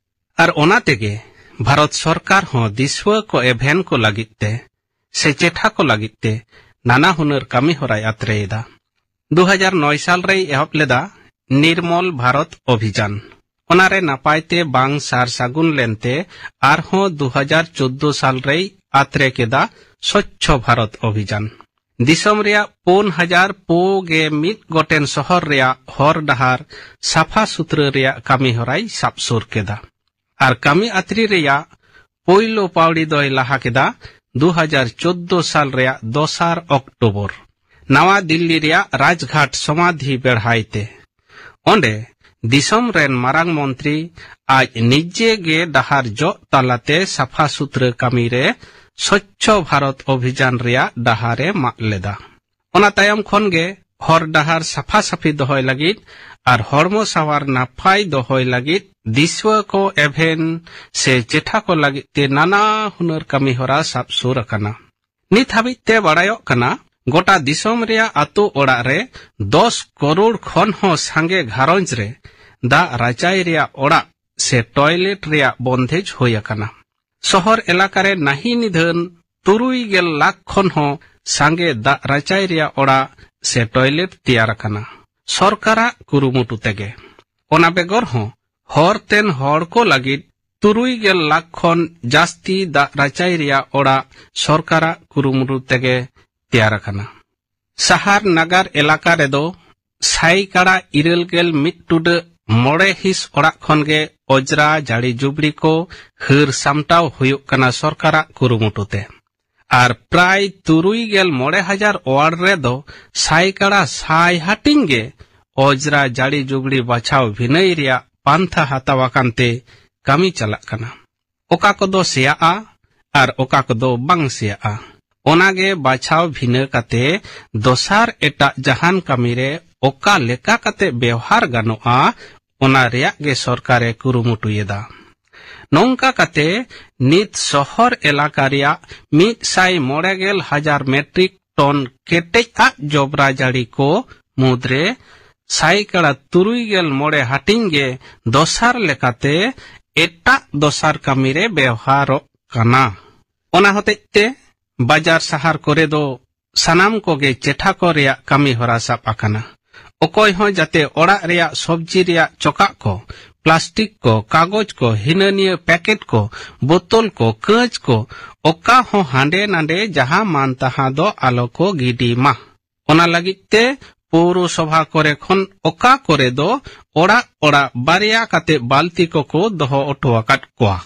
ᱟᱨ ᱚᱱᱟ ᱛᱮᱜᱮ ᱵᱷᱟᱨᱚᱛ ᱥᱚᱨᱠᱟᱨ ᱦᱚᱸ ᱫᱤᱥᱣᱟᱹ ᱠᱚ ᱮᱵᱷᱮᱱ ᱠᱚ ᱞᱟᱹᱜᱤᱫ ᱛᱮ ᱥᱮ ᱪᱮᱴᱷᱟ ᱠᱚ ᱞᱟᱹᱜᱤᱫ ᱛᱮ ᱱᱟᱱᱟ ᱦᱩᱱᱟᱹᱨ ᱠᱟᱹᱢᱤ ᱦᱚᱨᱟᱭ ᱟᱛᱨᱮᱭᱮᱫᱟ᱾ ᱫᱩ ᱦᱟᱡᱟᱨ ᱱᱚᱭ ᱥᱟᱞ ᱨᱮᱭ ᱮᱦᱚᱵ ᱞᱮᱫᱟ ᱱᱤᱨᱢᱚᱞ ᱵᱷᱟᱨᱚᱛ ᱚᱵᱷᱤᱡᱟᱱ᱾ ᱚᱱᱟᱨᱮ ᱱᱟᱯᱟᱭ ᱛᱮ ᱵᱟᱝ ᱥᱟᱨ ᱥᱟᱹᱜᱩᱱ ᱞᱮᱱᱛᱮ ᱟᱨᱦᱚᱸ ᱫᱩ ᱦᱟᱡᱟᱨ ᱪᱳᱫᱫᱳ ᱥᱟᱞ ᱨᱮᱭ ᱟᱛᱨᱮ ᱠᱮᱫᱟ ᱥᱚᱪᱪᱷᱚ ᱵᱷᱟᱨᱚᱛ ᱚᱵᱷᱤᱡᱟᱱ᱾ ᱫᱤᱥᱚᱢ ᱨᱮᱭᱟᱜ ᱯᱩᱱ ᱦᱟᱡᱟᱨ ᱯᱩᱱ ᱜᱮ ᱢᱤᱫ ᱜᱚᱴᱮᱱ ᱥᱚᱦᱚᱨ ᱨᱮᱭᱟᱜ ᱦᱚᱨ ᱰᱟᱦᱟᱨ ᱥᱟᱯᱷᱟ ᱥᱩᱛᱨᱟᱹ ᱨᱮᱭᱟᱜ ᱠᱟᱹᱢᱤ ᱦᱚᱨᱟᱭ ᱥᱟᱵ ᱥᱩᱨ ᱠᱮᱫᱟ᱾ ᱟᱨ ᱠᱟᱹᱢᱤ ᱟᱛᱨᱤ ᱨᱮᱭᱟᱜ ᱯᱳᱭᱞᱳ ᱯᱟᱣᱲᱤ ᱫᱚᱭ ᱞᱟᱦᱟ ᱠᱮᱫᱟ ᱫᱩ ᱦᱟᱡᱟᱨ ᱪᱳᱫᱫᱳ ᱥᱟᱞ ᱨᱮᱭᱟᱜ ᱫᱚᱥᱟᱨ ᱚᱠᱴᱳᱵᱚᱨ, ᱱᱟᱣᱟ ᱫᱤᱞᱞᱤ ᱨᱮᱭᱟᱜ ᱨᱟᱡᱽᱜᱷᱟᱴ ᱥᱚᱢᱟᱫᱷᱤ ᱵᱮᱲᱦᱟᱭ ᱛᱮ᱾ ᱚᱸᱰᱮ ᱫᱤᱥᱚᱢ ᱨᱮᱱ ᱢᱟᱨᱟᱝ ᱢᱚᱱᱛᱨᱤ ᱟᱡ ᱱᱤᱡᱮ ᱜᱮ ᱰᱟᱦᱟᱨ ᱡᱚᱜ ᱛᱟᱞᱟᱛᱮ ᱥᱟᱯᱷᱟ ᱥᱩᱛᱨᱟᱹ ᱠᱟᱹᱢᱤ ᱨᱮ ᱥᱚᱪᱪᱷᱚ ᱵᱷᱟᱨᱚᱛ ᱚᱵᱷᱤᱡᱟᱱ ᱨᱮᱭᱟᱜ ᱰᱟᱦᱟᱨ ᱮ ᱢᱟᱜ ᱞᱮᱫᱟ᱾ ᱚᱱᱟ ᱛᱟᱭᱚᱢ ᱠᱷᱚᱱ ᱜᱮ ᱦᱚᱨ ᱰᱟᱦᱟᱨ ᱥᱟᱯᱷᱟ ᱥᱟᱯᱷᱤ ᱫᱚᱦᱚᱭ ᱞᱟᱹᱜᱤᱫ ᱟᱨ ᱦᱚᱲᱢᱚ ᱥᱟᱶᱟᱨ ᱱᱟᱯᱟᱭ ᱫᱚᱦᱚᱭ ᱞᱟᱹᱜᱤᱫ ᱫᱤᱥᱣᱟᱹ ᱠᱚ ᱮᱵᱷᱮᱱ ᱥᱮ ᱪᱮᱴᱷᱟ ᱠᱚ ᱞᱟᱹᱜᱤᱫ ᱛᱮ ᱱᱟᱱᱟ ᱦᱩᱱᱟᱹᱨ ᱠᱟᱹᱢᱤ ᱦᱚᱨᱟ ᱥᱟᱵ ᱥᱩᱨ ᱟᱠᱟᱱᱟ᱾ ᱱᱤᱛ ᱦᱟᱹᱵᱤᱡ ᱛᱮ ᱵᱟᱲᱟᱭᱚᱜ ᱠᱟᱱᱟ, ᱜᱚᱴᱟ ᱫᱤᱥᱚᱢ ᱨᱮᱭᱟᱜ ᱟᱛᱳ ᱚᱲᱟᱜ ᱨᱮ ᱫᱚᱥ ᱠᱚᱨᱳᱲ ᱠᱷᱚᱱ ᱦᱚᱸ ᱥᱟᱸᱜᱮ ᱜᱷᱟᱨᱚᱸᱡᱽ ᱨᱮ ᱫᱟᱜ ᱨᱟᱪᱟᱭ ᱨᱮᱭᱟᱜ ᱚᱲᱟᱜ ᱥᱮ ᱴᱚᱭᱞᱮᱴ ᱨᱮᱭᱟᱜ ᱵᱚᱱᱫᱮᱡ ᱦᱩᱭ ᱟᱠᱟᱱᱟ᱾ ᱥᱚᱦᱚᱨ ᱮᱞᱟᱠᱟ ᱨᱮ ᱱᱟᱹᱦᱤ ᱱᱤᱫᱷᱟᱹᱱ ᱛᱩᱨᱩᱭ ᱜᱮᱞ ᱞᱟᱠᱷ ᱠᱷᱚᱱ ᱦᱚᱸ ᱥᱟᱸᱜᱮ ᱫᱟᱜ ᱨᱟᱪᱟᱭ ᱨᱮᱭᱟᱜ ᱚᱲᱟᱜ ᱥᱮ ᱴᱚᱭᱞᱮᱴ ᱛᱮᱭᱟᱨ ᱟᱠᱟᱱᱟ, ᱥᱚᱨᱠᱟᱨᱟᱜ ᱠᱩᱨᱩᱢᱩᱴᱩ ᱛᱮᱜᱮ᱾ ᱚᱱᱟ ᱵᱮᱜᱚᱨ ᱦᱚᱸ ᱦᱚᱨᱛᱮᱱ ᱦᱚᱲ ᱠᱚ ᱞᱟᱹᱜᱤᱫ ᱛᱩᱨᱩᱭ ᱜᱮᱞ ᱞᱟᱠᱷ ᱠᱷᱚᱱ ᱡᱟᱹᱥᱛᱤ ᱫᱟᱜ ᱨᱟᱪᱟᱭ ᱨᱮᱭᱟᱜ ᱚᱲᱟᱜ ᱥᱚᱨᱠᱟᱨᱟᱜ ᱠᱩᱨᱩᱢᱩᱴᱩ ᱛᱮᱜᱮ ᱛᱮᱭᱟᱨ ᱟᱠᱟᱱᱟ᱾ ᱥᱟᱦᱟᱨ ᱱᱟᱜᱟᱨ ᱮᱞᱟᱠᱟ ᱨᱮᱫᱚ ᱥᱟᱭᱠᱟᱲᱟ ᱤᱨᱟᱹᱞ ᱜᱮᱞ ᱢᱤᱫ ᱴᱩᱰᱟᱹᱜ ᱢᱚᱬᱮ ᱦᱤᱸᱥ ᱚᱲᱟᱜ ᱠᱷᱚᱱ ᱜᱮ ᱚᱡᱽᱨᱟ ᱡᱟᱹᱲᱤ ᱡᱩᱵᱽᱲᱤ ᱠᱚ ᱦᱟᱹᱨ ᱥᱟᱢᱴᱟᱣ ᱦᱩᱭᱩᱜ ᱠᱟᱱᱟ ᱥᱚᱨᱠᱟᱨᱟᱜ ᱠᱩᱨᱩᱢᱩᱴᱩ ᱛᱮ᱾ ᱟᱨ ᱯᱨᱟᱭ ᱛᱩᱨᱩᱭ ᱜᱮᱞ ᱢᱚᱬᱮ ᱦᱟᱡᱟᱨ ᱚᱣᱟᱨᱰ ᱨᱮᱫᱚ ᱥᱟᱭᱠᱟᱲᱟ ᱥᱟᱭ ᱦᱟᱹᱴᱤᱧ ᱜᱮ ᱚᱡᱽᱨᱟ ᱡᱟᱹᱲᱤ ᱡᱩᱵᱽᱲᱤ ᱵᱟᱪᱷᱟᱣ ᱵᱷᱤᱱᱟᱹᱭ ᱨᱮᱭᱟᱜ ᱯᱟᱱᱛᱷᱟ ᱦᱟᱛᱟᱣ ᱟᱠᱟᱱ ᱛᱮ ᱠᱟᱹᱢᱤ ᱪᱟᱞᱟᱜ ᱠᱟᱱᱟ᱾ ᱚᱠᱟ ᱠᱚᱫᱚ ᱥᱮᱭᱟᱜᱼᱟ ᱟᱨ ᱚᱠᱟ ᱠᱚᱫᱚ ᱵᱟᱝ ᱥᱮᱭᱟᱜᱼᱟ, ᱚᱱᱟᱜᱮ ᱵᱟᱪᱷᱟᱣ ᱵᱷᱤᱱᱟᱹ ᱠᱟᱛᱮ ᱫᱚᱥᱟᱨ ᱮᱴᱟᱜ ᱡᱟᱦᱟᱱ ᱠᱟᱹᱢᱤ ᱨᱮ ᱚᱠᱟ ᱞᱮᱠᱟ ᱠᱟᱛᱮ ᱵᱮᱣᱦᱟᱨ ᱜᱟᱱᱚᱜᱼᱟ, ᱚᱱᱟ ᱨᱮᱭᱟᱜ ᱜᱮ ᱥᱚᱨᱠᱟᱨᱮ ᱠᱩᱨᱩᱢᱩᱴᱩᱭᱮᱫᱟ᱾ ᱱᱚᱝᱠᱟ ᱠᱟᱛᱮ ᱱᱤᱛ ᱥᱚᱦᱚᱨ ᱮᱞᱟᱠᱟ ᱨᱮᱭᱟᱜ ᱢᱤᱫ ᱥᱟᱭ ᱢᱚᱬᱮ ᱜᱮᱞ ᱦᱟᱡᱟᱨ ᱢᱮᱴᱨᱤᱠ ᱴᱚᱱ ᱠᱮᱴᱮᱡ ᱟᱜ ᱡᱚᱵᱽᱨᱟ ᱡᱟᱹᱲᱤ ᱠᱚ ᱢᱩᱫᱽᱨᱮ ᱥᱟᱭᱠᱟᱲᱟ ᱛᱩᱨᱩᱭ ᱜᱮᱞ ᱢᱚᱬᱮ ᱦᱟᱹᱴᱤᱧ ᱜᱮ ᱫᱚᱥᱟᱨ ᱞᱮᱠᱟᱛᱮ ᱮᱴᱟᱜ ᱫᱚᱥᱟᱨ ᱠᱟᱹᱢᱤ ᱨᱮ ᱵᱮᱣᱦᱟᱨᱚᱜ ᱠᱟᱱᱟ᱾ ᱚᱱᱟ ᱦᱚᱛᱮᱡ ᱛᱮ ᱵᱟᱡᱟᱨ ᱥᱟᱦᱟᱨ ᱠᱚᱨᱮ ᱫᱚ ᱥᱟᱱᱟᱢ ᱠᱚᱜᱮ ᱪᱮᱴᱷᱟ ᱠᱚ ᱨᱮᱭᱟᱜ ᱠᱟᱹᱢᱤ ᱦᱚᱨᱟ ᱥᱟᱵ ᱟᱠᱟᱱᱟ᱾ ᱚᱠᱚᱭ ᱦᱚᱸ ᱡᱟᱛᱮ ᱚᱲᱟᱜ ᱨᱮᱭᱟᱜ ᱥᱚᱵᱽᱡᱤ ᱨᱮᱭᱟᱜ ᱪᱚᱠᱟᱜ ᱠᱚ, ᱯᱞᱟᱥᱴᱤᱠ ᱠᱚ, ᱠᱟᱜᱚᱡᱽ ᱠᱚ, ᱦᱤᱱᱟᱹ ᱱᱤᱭᱟᱹ ᱯᱮᱠᱮᱴ ᱠᱚ, ᱵᱳᱛᱚᱞ ᱠᱚ, ᱠᱟᱹᱪ ᱠᱚ, ᱚᱠᱟ ᱦᱚᱸ ᱦᱟᱸᱰᱮ ᱱᱟᱸᱰᱮ ᱡᱟᱦᱟᱸ ᱢᱟᱱ ᱛᱟᱦᱟᱸ ᱫᱚ ᱟᱞᱚ ᱠᱚ ᱜᱤᱰᱤ ᱢᱟ᱾ ᱚᱱᱟ ᱞᱟᱹᱜᱤᱫ ᱛᱮ ᱯᱳᱣᱨᱚᱥᱚᱵᱷᱟ ᱠᱚᱨᱮ ᱠᱷᱚᱱ ᱚᱠᱟ ᱠᱚᱨᱮ ᱫᱚ ᱚᱲᱟᱜ ᱚᱲᱟᱜ ᱵᱟᱨᱭᱟ ᱠᱟᱛᱮ ᱵᱟᱹᱞᱛᱤ ᱠᱚᱠᱚ ᱫᱚᱦᱚ ᱚᱴᱚ ᱟᱠᱟᱫ ᱠᱚᱣᱟ᱾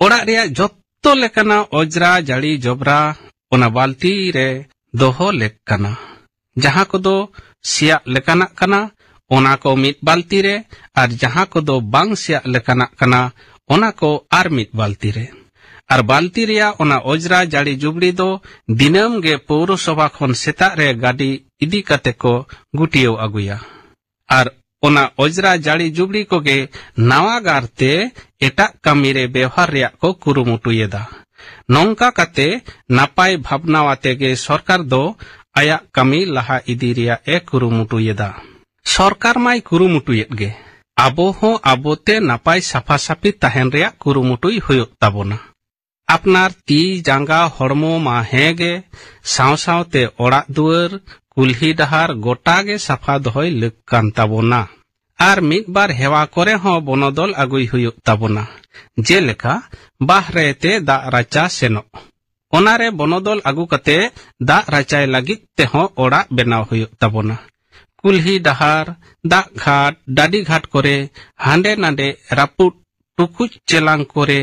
ᱚᱲᱟᱜ ᱨᱮᱭᱟᱜ ᱡᱚᱛᱚ ᱞᱮᱠᱟᱱᱟᱜ ᱚᱡᱽᱨᱟ ᱡᱟᱹᱲᱤ ᱡᱚᱵᱽᱨᱟ ᱚᱱᱟ ᱵᱟᱹᱞᱛᱤ ᱨᱮ ᱫᱚᱦᱚ ᱞᱮᱠ ᱠᱟᱱᱟ᱾ ᱡᱟᱦᱟᱸ ᱠᱚᱫᱚ ᱥᱮᱭᱟᱜ ᱞᱮᱠᱟᱱᱟᱜ ᱠᱟᱱᱟ, ᱚᱱᱟ ᱠᱚ ᱢᱤᱫ ᱵᱟᱹᱞᱛᱤ ᱨᱮ, ᱟᱨ ᱡᱟᱦᱟᱸ ᱠᱚᱫᱚ ᱵᱟᱝ ᱥᱮᱭᱟᱜ ᱞᱮᱠᱟᱱᱟᱜ ᱠᱟᱱᱟ, ᱚᱱᱟ ᱠᱚ ᱟᱨ ᱢᱤᱫ ᱵᱟᱹᱞᱛᱤ ᱨᱮ᱾ ᱟᱨ ᱵᱟᱹᱞᱛᱤ ᱨᱮᱭᱟᱜ ᱚᱱᱟ ᱚᱡᱽᱨᱟ ᱡᱟᱹᱲᱤ ᱡᱩᱵᱽᱲᱤ ᱫᱚ ᱫᱤᱱᱟᱹᱢ ᱜᱮ ᱯᱳᱣᱨᱚᱥᱚᱵᱷᱟ ᱠᱷᱚᱱ ᱥᱮᱛᱟᱜ ᱨᱮ ᱜᱟᱹᱰᱤ ᱤᱫᱤ ᱠᱟᱛᱮ ᱠᱚ ᱜᱩᱴᱤᱭᱟᱹᱣ ᱟᱹᱜᱩᱭᱟ᱾ ᱟᱨ ᱚᱱᱟ ᱚᱡᱽᱨᱟ ᱡᱟᱹᱲᱤ ᱡᱩᱵᱽᱲᱤ ᱠᱚᱜᱮ ᱱᱟᱣᱟ ᱜᱟᱨ ᱛᱮ ᱮᱴᱟᱜ ᱠᱟᱹᱢᱤ ᱨᱮ ᱵᱮᱣᱦᱟᱨ ᱨᱮᱭᱟᱜ ᱠᱚ ᱠᱩᱨᱩᱢᱩᱴᱩᱭᱮᱫᱟ᱾ ᱱᱚᱝᱠᱟ ᱠᱟᱛᱮ ᱱᱟᱯᱟᱭ ᱵᱷᱟᱵᱽᱱᱟ ᱟᱛᱮ ᱜᱮ ᱥᱚᱨᱠᱟᱨ ᱫᱚ ᱟᱭᱟᱜ ᱠᱟᱹᱢᱤ ᱞᱟᱦᱟ ᱤᱫᱤ ᱨᱮᱭᱟᱜ ᱮ ᱠᱩᱨᱩᱢᱩᱴᱩᱭᱮᱫᱟ᱾ ᱥᱚᱨᱠᱟᱨ ᱢᱟᱭ ᱠᱩᱨᱩᱢᱩᱴᱩᱭᱮᱫ ᱜᱮ, ᱟᱵᱚ ᱦᱚᱸ ᱟᱵᱚᱛᱮ ᱱᱟᱯᱟᱭ ᱥᱟᱯᱷᱟ ᱥᱟᱹᱯᱷᱤ ᱛᱟᱦᱮᱱ ᱨᱮᱭᱟᱜ ᱠᱩᱨᱩᱢᱩᱴᱩᱭ ᱦᱩᱭᱩᱜ ᱛᱟᱵᱚᱱᱟ᱾ ᱟᱯᱱᱟᱨ ᱛᱤ ᱡᱟᱸᱜᱟ ᱦᱚᱲᱢᱚ ᱢᱟ ᱦᱮᱸ ᱜᱮ, ᱥᱟᱶ ᱥᱟᱶᱛᱮ ᱚᱲᱟᱜ ᱫᱩᱣᱟᱹᱨ, ᱠᱩᱞᱦᱤ ᱰᱟᱦᱟᱨ ᱜᱚᱴᱟ ᱜᱮ ᱥᱟᱯᱷᱟ ᱫᱚᱦᱚᱭ ᱞᱟᱹᱠ ᱠᱟᱱ ᱛᱟᱵᱚᱱᱟ᱾ ᱟᱨ ᱢᱤᱫ ᱵᱟᱨ ᱦᱮᱣᱟ ᱠᱚᱨᱮ ᱦᱚᱸ ᱵᱚᱱᱚᱫᱚᱞ ᱟᱹᱜᱩᱭ ᱦᱩᱭᱩᱜ ᱛᱟᱵᱚᱱᱟ, ᱡᱮᱞᱮᱠᱟ ᱵᱟᱦᱨᱮ ᱛᱮ ᱫᱟᱜ ᱨᱟᱪᱟ ᱥᱮᱱᱚᱜ᱾ ᱚᱱᱟᱨᱮ ᱵᱚᱱᱚᱫᱚᱞ ᱟᱹᱜᱩ ᱠᱟᱛᱮ ᱫᱟᱜ ᱨᱟᱪᱟᱭ ᱞᱟᱹᱜᱤᱫ ᱛᱮᱦᱚᱸ ᱚᱲᱟᱜ ᱵᱮᱱᱟᱣ ᱦᱩᱭᱩᱜ ᱛᱟᱵᱚᱱᱟ᱾ ᱠᱩᱞᱦᱤ ᱰᱟᱦᱟᱨ, ᱫᱟᱜ ᱜᱷᱟᱴ, ᱰᱟᱹᱰᱤ ᱜᱷᱟᱴ ᱠᱚᱨᱮ ᱦᱟᱸᱰᱮ ᱱᱟᱰᱮ ᱨᱟᱹᱯᱩᱫ ᱴᱩᱠᱩᱡ ᱪᱮᱞᱟᱝ ᱠᱚᱨᱮ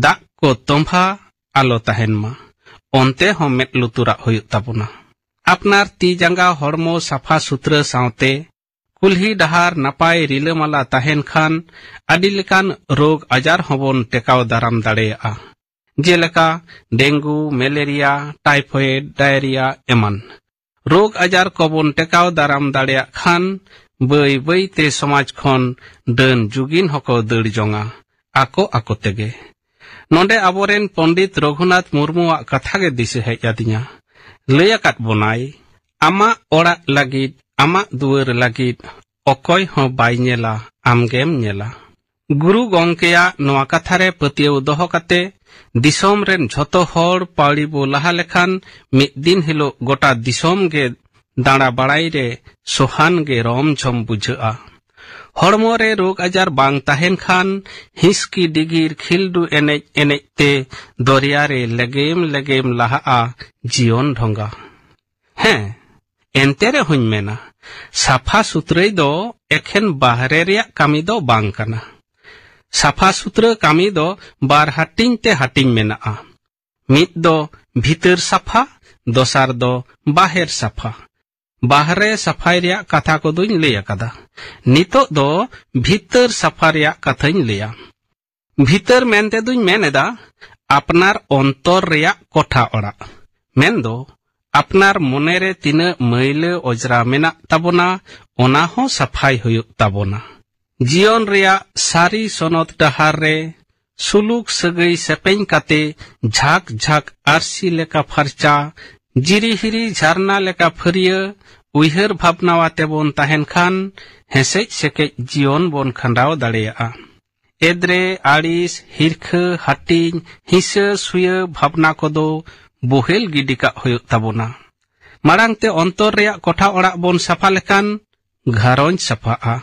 ᱫᱟᱜ ᱠᱚ ᱛᱚᱸᱵᱷᱟ ᱟᱞᱚ ᱛᱟᱦᱮᱱ ᱢᱟ, ᱚᱱᱛᱮ ᱦᱚᱸ ᱢᱮᱫ ᱞᱩᱛᱩᱨᱟᱜ ᱦᱩᱭᱩᱜ ᱛᱟᱵᱚᱱᱟ᱾ ᱟᱯᱱᱟᱨ ᱛᱤ ᱡᱟᱸᱜᱟ ᱦᱚᱲᱢᱚ ᱥᱟᱯᱷᱟ ᱥᱩᱛᱨᱟᱹ ᱥᱟᱶᱛᱮ ᱠᱩᱞᱦᱤ ᱰᱟᱦᱟᱨ ᱱᱟᱯᱟᱭ ᱨᱤᱞᱟᱹᱢᱟᱞᱟ ᱛᱟᱦᱮᱱ ᱠᱷᱟᱱ ᱟᱹᱰᱤ ᱞᱮᱠᱟᱱ ᱨᱳᱜᱽ ᱟᱡᱟᱨ ᱦᱚᱸᱵᱚᱱ ᱴᱮᱠᱟᱣ ᱫᱟᱨᱟᱢ ᱫᱟᱲᱮᱭᱟᱜᱼᱟ, ᱡᱮᱞᱮᱠᱟ ᱰᱮᱝᱜᱩ, ᱢᱮᱞᱮᱨᱤᱭᱟ, ᱴᱟᱭᱯᱷᱚᱭᱮᱰ, ᱰᱟᱭᱨᱤᱭᱟ ᱮᱢᱟᱱ᱾ ᱨᱳᱜᱽ ᱟᱡᱟᱨ ᱠᱚᱵᱚᱱ ᱴᱮᱠᱟᱣ ᱫᱟᱨᱟᱢ ᱫᱟᱲᱮᱭᱟᱜ ᱠᱷᱟᱱ ᱵᱟᱹᱭ ᱵᱟᱹᱭ ᱛᱮ ᱥᱚᱢᱟᱡᱽ ᱠᱷᱚᱱ ᱰᱟᱹᱱ ᱡᱩᱜᱤᱱ ᱦᱚᱸᱠᱚ ᱫᱟᱹᱲ ᱡᱚᱝᱟ ᱟᱠᱚ ᱟᱠᱚ ᱛᱮᱜᱮ᱾ ᱱᱚᱰᱮ ᱟᱵᱚᱨᱮᱱ ᱯᱚᱱᱰᱤᱛ ᱨᱚᱜᱷᱩᱱᱟᱛᱷ ᱢᱩᱨᱢᱩᱣᱟᱜ ᱠᱟᱛᱷᱟ ᱜᱮ ᱫᱤᱥᱟᱹ ᱦᱮᱡ ᱟᱹᱫᱤᱧᱟ᱾ ᱞᱟᱹᱭ ᱟᱠᱟᱫ ᱵᱚᱱᱟᱭ, "ᱟᱢᱟᱜ ᱚᱲᱟᱜ ᱞᱟᱹᱜᱤᱫ, ᱟᱢᱟᱜ ᱫᱩᱣᱟᱹᱨ ᱞᱟᱹᱜᱤᱫ ᱚᱠᱚᱭ ᱦᱚᱸ ᱵᱟᱭ ᱧᱮᱞᱟ, ᱟᱢᱜᱮᱢ ᱧᱮᱞᱟ᱾" ᱜᱩᱨᱩ ᱜᱚᱢᱠᱮᱭᱟᱜ ᱱᱚᱣᱟ ᱠᱟᱛᱷᱟ ᱨᱮ ᱯᱟᱹᱛᱭᱟᱹᱣ ᱫᱚᱦᱚ ᱠᱟᱛᱮ ᱫᱤᱥᱚᱢ ᱨᱮᱱ ᱡᱷᱚᱛᱚ ᱦᱚᱲ ᱯᱟᱹᱣᱲᱤ ᱵᱚ ᱞᱟᱦᱟ ᱞᱮᱠᱷᱟᱱ ᱢᱤᱫ ᱫᱤᱱ ᱦᱤᱞᱳᱜ ᱜᱚᱴᱟ ᱫᱤᱥᱚᱢ ᱜᱮ ᱫᱟᱬᱟ ᱵᱟᱲᱟᱭ ᱨᱮ ᱥᱚᱦᱟᱱ ᱜᱮ ᱨᱚᱢ ᱡᱷᱚᱢ ᱵᱩᱡᱷᱟᱹᱜᱼᱟ᱾ ᱦᱚᱲᱢᱚ ᱨᱮ ᱨᱳᱜᱽ ᱟᱡᱟᱨ ᱵᱟᱝ ᱛᱟᱦᱮᱱ ᱠᱷᱟᱱ ᱦᱤᱥᱠᱤ ᱰᱤᱜᱤᱨ ᱠᱷᱤᱞᱰᱩ ᱮᱱᱮᱡ ᱮᱱᱮᱡ ᱛᱮ ᱫᱚᱨᱭᱟ ᱨᱮ ᱞᱮᱜᱮᱢ ᱞᱮᱜᱮᱢ ᱞᱟᱦᱟᱜᱼᱟ ᱡᱤᱭᱚᱱ ᱰᱷᱚᱸᱜᱟ᱾ ᱦᱮᱸ, ᱮᱱᱛᱮ ᱨᱮᱦᱚᱸᱧ ᱢᱮᱱᱟ, ᱥᱟᱯᱷᱟ ᱥᱩᱛᱨᱟᱹᱭ ᱫᱚ ᱮᱠᱷᱮᱱ ᱵᱟᱦᱨᱮ ᱨᱮᱭᱟᱜ ᱠᱟᱹᱢᱤ ᱫᱚ ᱵᱟᱝ ᱠᱟᱱᱟ᱾ ᱥᱟᱯᱷᱟ ᱥᱩᱛᱨᱟᱹ ᱠᱟᱹᱢᱤ ᱫᱚ ᱵᱟᱨ ᱦᱟᱹᱴᱤᱧ ᱛᱮ ᱦᱟᱹᱴᱤᱧ ᱢᱮᱱᱟᱜᱼᱟ᱾ ᱢᱤᱫ ᱫᱚ ᱵᱷᱤᱛᱟᱹᱨ ᱥᱟᱯᱷᱟ, ᱫᱚᱥᱟᱨ ᱫᱚ ᱵᱟᱦᱮᱨ ᱥᱟᱯᱷᱟ᱾ ᱵᱟᱦᱨᱮ ᱥᱟᱯᱷᱟᱭ ᱨᱮᱭᱟᱜ ᱠᱟᱛᱷᱟ ᱠᱚᱫᱚᱧ ᱞᱟᱹᱭ ᱟᱠᱟᱫᱟ᱾ ᱱᱤᱛᱚᱜ ᱫᱚ ᱵᱷᱤᱛᱟᱹᱨ ᱥᱟᱯᱷᱟ ᱨᱮᱭᱟᱜ ᱠᱟᱛᱷᱟᱧ ᱞᱟᱹᱭᱟ᱾ ᱵᱷᱤᱛᱟᱹᱨ ᱢᱮᱱ ᱛᱮᱫᱚᱧ ᱢᱮᱱ ᱮᱫᱟ, ᱟᱯᱱᱟᱨ ᱚᱱᱛᱚᱨ ᱨᱮᱭᱟᱜ ᱠᱚᱴᱷᱟ ᱚᱲᱟᱜ, ᱢᱮᱱᱫᱚ ᱟᱯᱱᱟᱨ ᱢᱚᱱᱮᱨᱮ ᱛᱤᱱᱟᱹᱜ ᱢᱟᱹᱭᱞᱟᱹ ᱚᱡᱽᱨᱟ ᱢᱮᱱᱟᱜ ᱛᱟᱵᱚᱱᱟ, ᱚᱱᱟ ᱦᱚᱸ ᱥᱟᱯᱷᱟᱭ ᱦᱩᱭᱩᱜ ᱛᱟᱵᱚᱱᱟ᱾ ᱡᱤᱭᱚᱱ ᱨᱮᱭᱟᱜ ᱥᱟᱹᱨᱤ ᱥᱚᱱᱚᱛ ᱰᱟᱦᱟᱨ ᱨᱮ ᱥᱩᱞᱩᱠ ᱥᱟᱹᱜᱟᱹᱭ ᱥᱮᱯᱮᱧ ᱠᱟᱛᱮ ᱡᱷᱟᱠ ᱡᱷᱟᱠ ᱟᱨᱥᱤ ᱞᱮᱠᱟ ᱯᱷᱟᱨᱪᱟ, ᱡᱤᱨᱤ ᱦᱤᱨᱤ ᱡᱷᱟᱨᱱᱟ ᱞᱮᱠᱟ ᱯᱷᱟᱹᱨᱭᱟᱹ ᱩᱭᱦᱟᱹᱨ ᱵᱷᱟᱵᱽᱱᱟᱣᱟᱛᱮ ᱵᱚᱱ ᱛᱟᱦᱮᱱ ᱠᱷᱟᱱ ᱦᱮᱸᱥᱮᱡ ᱥᱮᱠᱮᱡ ᱡᱤᱭᱚᱱ ᱵᱚᱱ ᱠᱷᱟᱸᱰᱟᱣ ᱫᱟᱲᱮᱭᱟᱜᱼᱟ᱾ ᱮᱫᱽᱨᱮ, ᱟᱹᱲᱤᱥ, ᱦᱤᱨᱠᱷᱟᱹ, ᱦᱟᱹᱴᱤᱧ, ᱦᱤᱸᱥᱟᱹ ᱥᱩᱭᱟᱹ ᱵᱷᱟᱵᱽᱱᱟ ᱠᱚᱫᱚ ᱵᱚᱦᱮᱞ ᱜᱤᱰᱤ ᱠᱟᱜ ᱦᱩᱭᱩᱜ ᱛᱟᱵᱚᱱᱟ᱾ ᱢᱟᱲᱟᱝ ᱛᱮ ᱚᱱᱛᱚᱨ ᱨᱮᱭᱟᱜ ᱠᱚᱴᱷᱟ ᱚᱲᱟᱜ ᱵᱚᱱ ᱥᱟᱯᱷᱟ ᱞᱮᱠᱷᱟᱱ ᱜᱷᱟᱨᱚᱸᱡᱽ ᱥᱟᱯᱷᱟᱜᱼᱟ᱾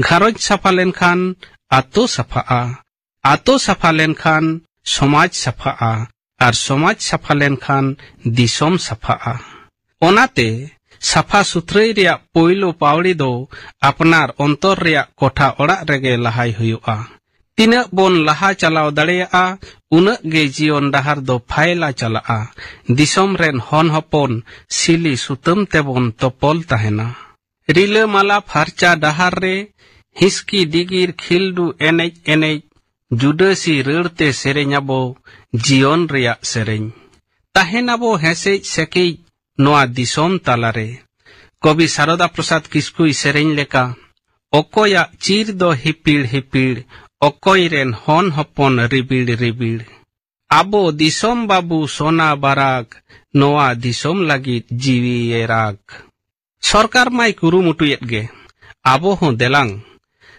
ᱜᱷᱟᱨᱚᱸᱡᱽ ᱥᱟᱯᱷᱟ ᱞᱮᱱᱠᱷᱟᱱ ᱟᱛᱳ ᱥᱟᱯᱷᱟᱜᱼᱟ᱾ ᱟᱛᱳ ᱥᱟᱯᱷᱟ ᱞᱮᱱᱠᱷᱟᱱ ᱥᱚᱢᱟᱡᱽ ᱥᱟᱯᱷᱟᱜᱼᱟ᱾ ᱟᱨ ᱥᱚᱢᱟᱡᱽ ᱥᱟᱯᱷᱟ ᱞᱮᱱᱠᱷᱟᱱ ᱫᱤᱥᱚᱢ ᱥᱟᱯᱷᱟᱜᱼᱟ᱾ ᱚᱱᱟᱛᱮ ᱥᱟᱯᱷᱟ ᱥᱩᱛᱷᱨᱟᱹᱭ ᱨᱮᱭᱟᱜ ᱯᱳᱭᱞᱳ ᱯᱟᱣᱲᱤ ᱫᱚ ᱟᱯᱱᱟᱨ ᱚᱱᱛᱚᱨ ᱨᱮᱭᱟᱜ ᱠᱚᱴᱷᱟ ᱚᱲᱟᱜ ᱨᱮᱜᱮ ᱞᱟᱦᱟᱭ ᱦᱩᱭᱩᱜᱼᱟ᱾ ᱛᱤᱱᱟᱹᱜ ᱵᱚᱱ ᱞᱟᱦᱟ ᱪᱟᱞᱟᱣ ᱫᱟᱲᱮᱭᱟᱜᱼᱟ, ᱩᱱᱟᱹᱜ ᱜᱮ ᱡᱤᱭᱚᱱ ᱰᱟᱦᱟᱨ ᱫᱚ ᱯᱷᱟᱭᱞᱟ ᱪᱟᱞᱟᱜᱼᱟ᱾ ᱫᱤᱥᱚᱢ ᱨᱮᱱ ᱦᱚᱱ ᱦᱚᱯᱚᱱ ᱥᱤᱞᱤ ᱥᱩᱛᱟᱹᱢ ᱛᱮᱵᱚᱱ ᱛᱚᱯᱚᱞ ᱛᱟᱦᱮᱱᱟ᱾ ᱨᱤᱞᱟᱹᱢᱟᱞᱟ ᱯᱷᱟᱨᱪᱟ ᱰᱟᱦᱟᱨ ᱨᱮ ᱦᱤᱥᱠᱤ ᱰᱤᱜᱤᱨ ᱠᱷᱤᱞᱰᱩ ᱮᱱᱮᱡ ᱮᱱᱮᱡ ᱡᱩᱰᱟᱹᱥᱤ ᱨᱟᱹᱲ ᱛᱮ ᱥᱮᱨᱮᱧ ᱟᱵᱚ ᱡᱤᱭᱚᱱ ᱨᱮᱭᱟᱜ ᱥᱮᱨᱮᱧ᱾ ᱛᱟᱦᱮᱱ ᱟᱵᱚ ᱦᱮᱸᱥᱮᱡ ᱥᱮᱠᱮᱡ ᱱᱚᱣᱟ ᱫᱤᱥᱚᱢ ᱛᱟᱞᱟᱨᱮ᱾ ᱠᱚᱵᱤ ᱥᱟᱨᱚᱫᱟ ᱯᱨᱚᱥᱟᱫᱽ ᱠᱤᱥᱠᱩᱭ ᱥᱮᱨᱮᱧ ᱞᱮᱠᱟ, ᱚᱠᱚᱭᱟᱜ ᱪᱤᱨ ᱫᱚ ᱦᱤᱯᱤᱲ ᱦᱤᱯᱤᱲ, ᱚᱠᱚᱭ ᱨᱮᱱ ᱦᱚᱱ ᱦᱚᱯᱚᱱ ᱨᱤᱵᱤᱲ ᱨᱤᱵᱤᱲ᱾ ᱟᱵᱚ ᱫᱤᱥᱚᱢ ᱵᱟᱹᱵᱩ ᱥᱚᱱᱟ ᱵᱟᱨᱟᱠ, ᱱᱚᱣᱟ ᱫᱤᱥᱚᱢ ᱞᱟᱹᱜᱤᱫ ᱡᱤᱣᱤ ᱮ ᱨᱟᱠ᱾ ᱥᱚᱨᱠᱟᱨ ᱢᱟᱭ ᱠᱩᱨᱩᱢᱩᱴᱩᱭᱮᱫ ᱜᱮ, ᱟᱵᱚ ᱦᱚᱸ ᱫᱮᱞᱟᱝ